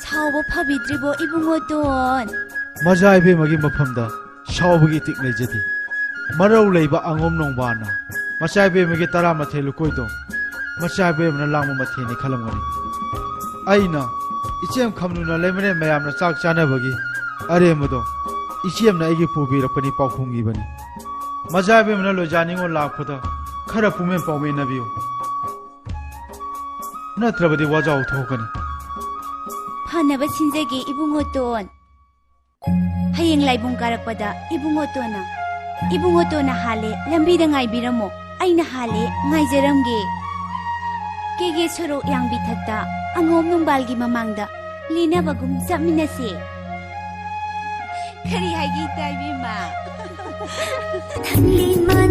ꯁꯥꯎꯕ ꯐꯕꯤꯗ꯭ꯔꯤꯕꯣ, ꯏꯕꯨꯡꯉꯣꯇꯣꯟ? ꯃꯖꯥ ꯏꯕꯦꯝꯃꯒꯤ ꯃꯐꯝꯗ ꯁꯥꯎꯕꯒꯤ ꯏꯇꯤꯛ ꯂꯩꯖꯗꯦ꯫ ꯃꯔꯧ ꯂꯩꯕ ꯑꯉꯣꯝ ꯅꯣꯡꯕꯥꯜꯅ ꯃꯆꯥ ꯏꯕꯦꯝꯃꯒꯤ ꯇꯔꯥꯃꯥꯊꯣꯏ ꯂꯨꯀꯣꯏꯗꯣ ꯃꯆꯥ ꯏꯕꯦꯝꯃꯅ ꯂꯥꯡꯕ ꯃꯊꯦꯜꯅꯤ ꯈꯜꯂꯝꯒꯅꯤ꯫ ꯑꯩꯅ ꯏꯆꯦꯝ ꯈꯝꯅꯨꯅ ꯂꯩꯃꯔꯦꯟ ꯃꯌꯥꯝꯅ ꯆꯥꯛ ꯆꯥꯅꯕꯒꯤ ꯑꯔꯦꯝꯕꯗꯣ ꯏꯆꯦꯝꯅ ꯑꯩꯒꯤ ꯄꯨꯕꯤꯔꯛꯄꯅꯤ ꯄꯥꯎꯈꯨꯝꯒꯤꯕꯅꯤ꯫ ꯃꯆꯥ ꯏꯕꯦꯝꯃꯅ ꯂꯣꯏꯖꯥ ꯅꯤꯉꯣꯜ ꯂꯥꯛꯄꯗ ꯈꯔ ꯄꯨꯡꯃꯦꯟ ꯄꯥꯎꯃꯦꯟꯅꯕꯤꯌꯨ꯫ ꯅꯠꯇ꯭ꯔꯕꯗꯤ ꯋꯥꯖꯥꯎ ꯊꯣꯛꯀꯅꯤ꯫ ꯐꯅꯕ ꯁꯤꯟꯖꯒꯦ ꯏꯕꯨꯡꯉꯣꯇꯣꯟ꯫ ꯍꯌꯦꯡ ꯂꯥꯏꯕꯨꯡ ꯀꯥꯔꯛꯄꯗ ꯏꯕꯨꯡꯉꯣꯇꯣꯟꯅ, ꯏꯕꯨꯡꯉꯣꯇꯣꯟꯅ ꯍꯥꯜꯂꯦ, ꯂꯝꯕꯤꯗ ꯉꯥꯏꯕꯤꯔꯝꯃꯣ, ꯑꯩꯅ ꯍꯥꯜꯂꯦ, ꯉꯥꯏꯖꯔꯝꯒꯦ꯫ ꯀꯦꯒꯦ ꯁꯣꯔꯣꯛ ꯌꯥꯡꯕꯤ ꯊꯛꯇ ꯑꯉꯣꯝ ꯅꯨꯡꯕꯥꯜꯒꯤ ꯃꯃꯥꯡꯗ ꯂꯦꯟꯅꯕꯒꯨꯝ ꯆꯠꯃꯤꯟꯅꯁꯦ꯫ ꯀꯔꯤ ꯍꯥꯏꯒꯦ ꯏꯇꯥ ꯏꯕꯦꯝꯃ? ꯊꯪꯂꯤ ꯃꯥꯟ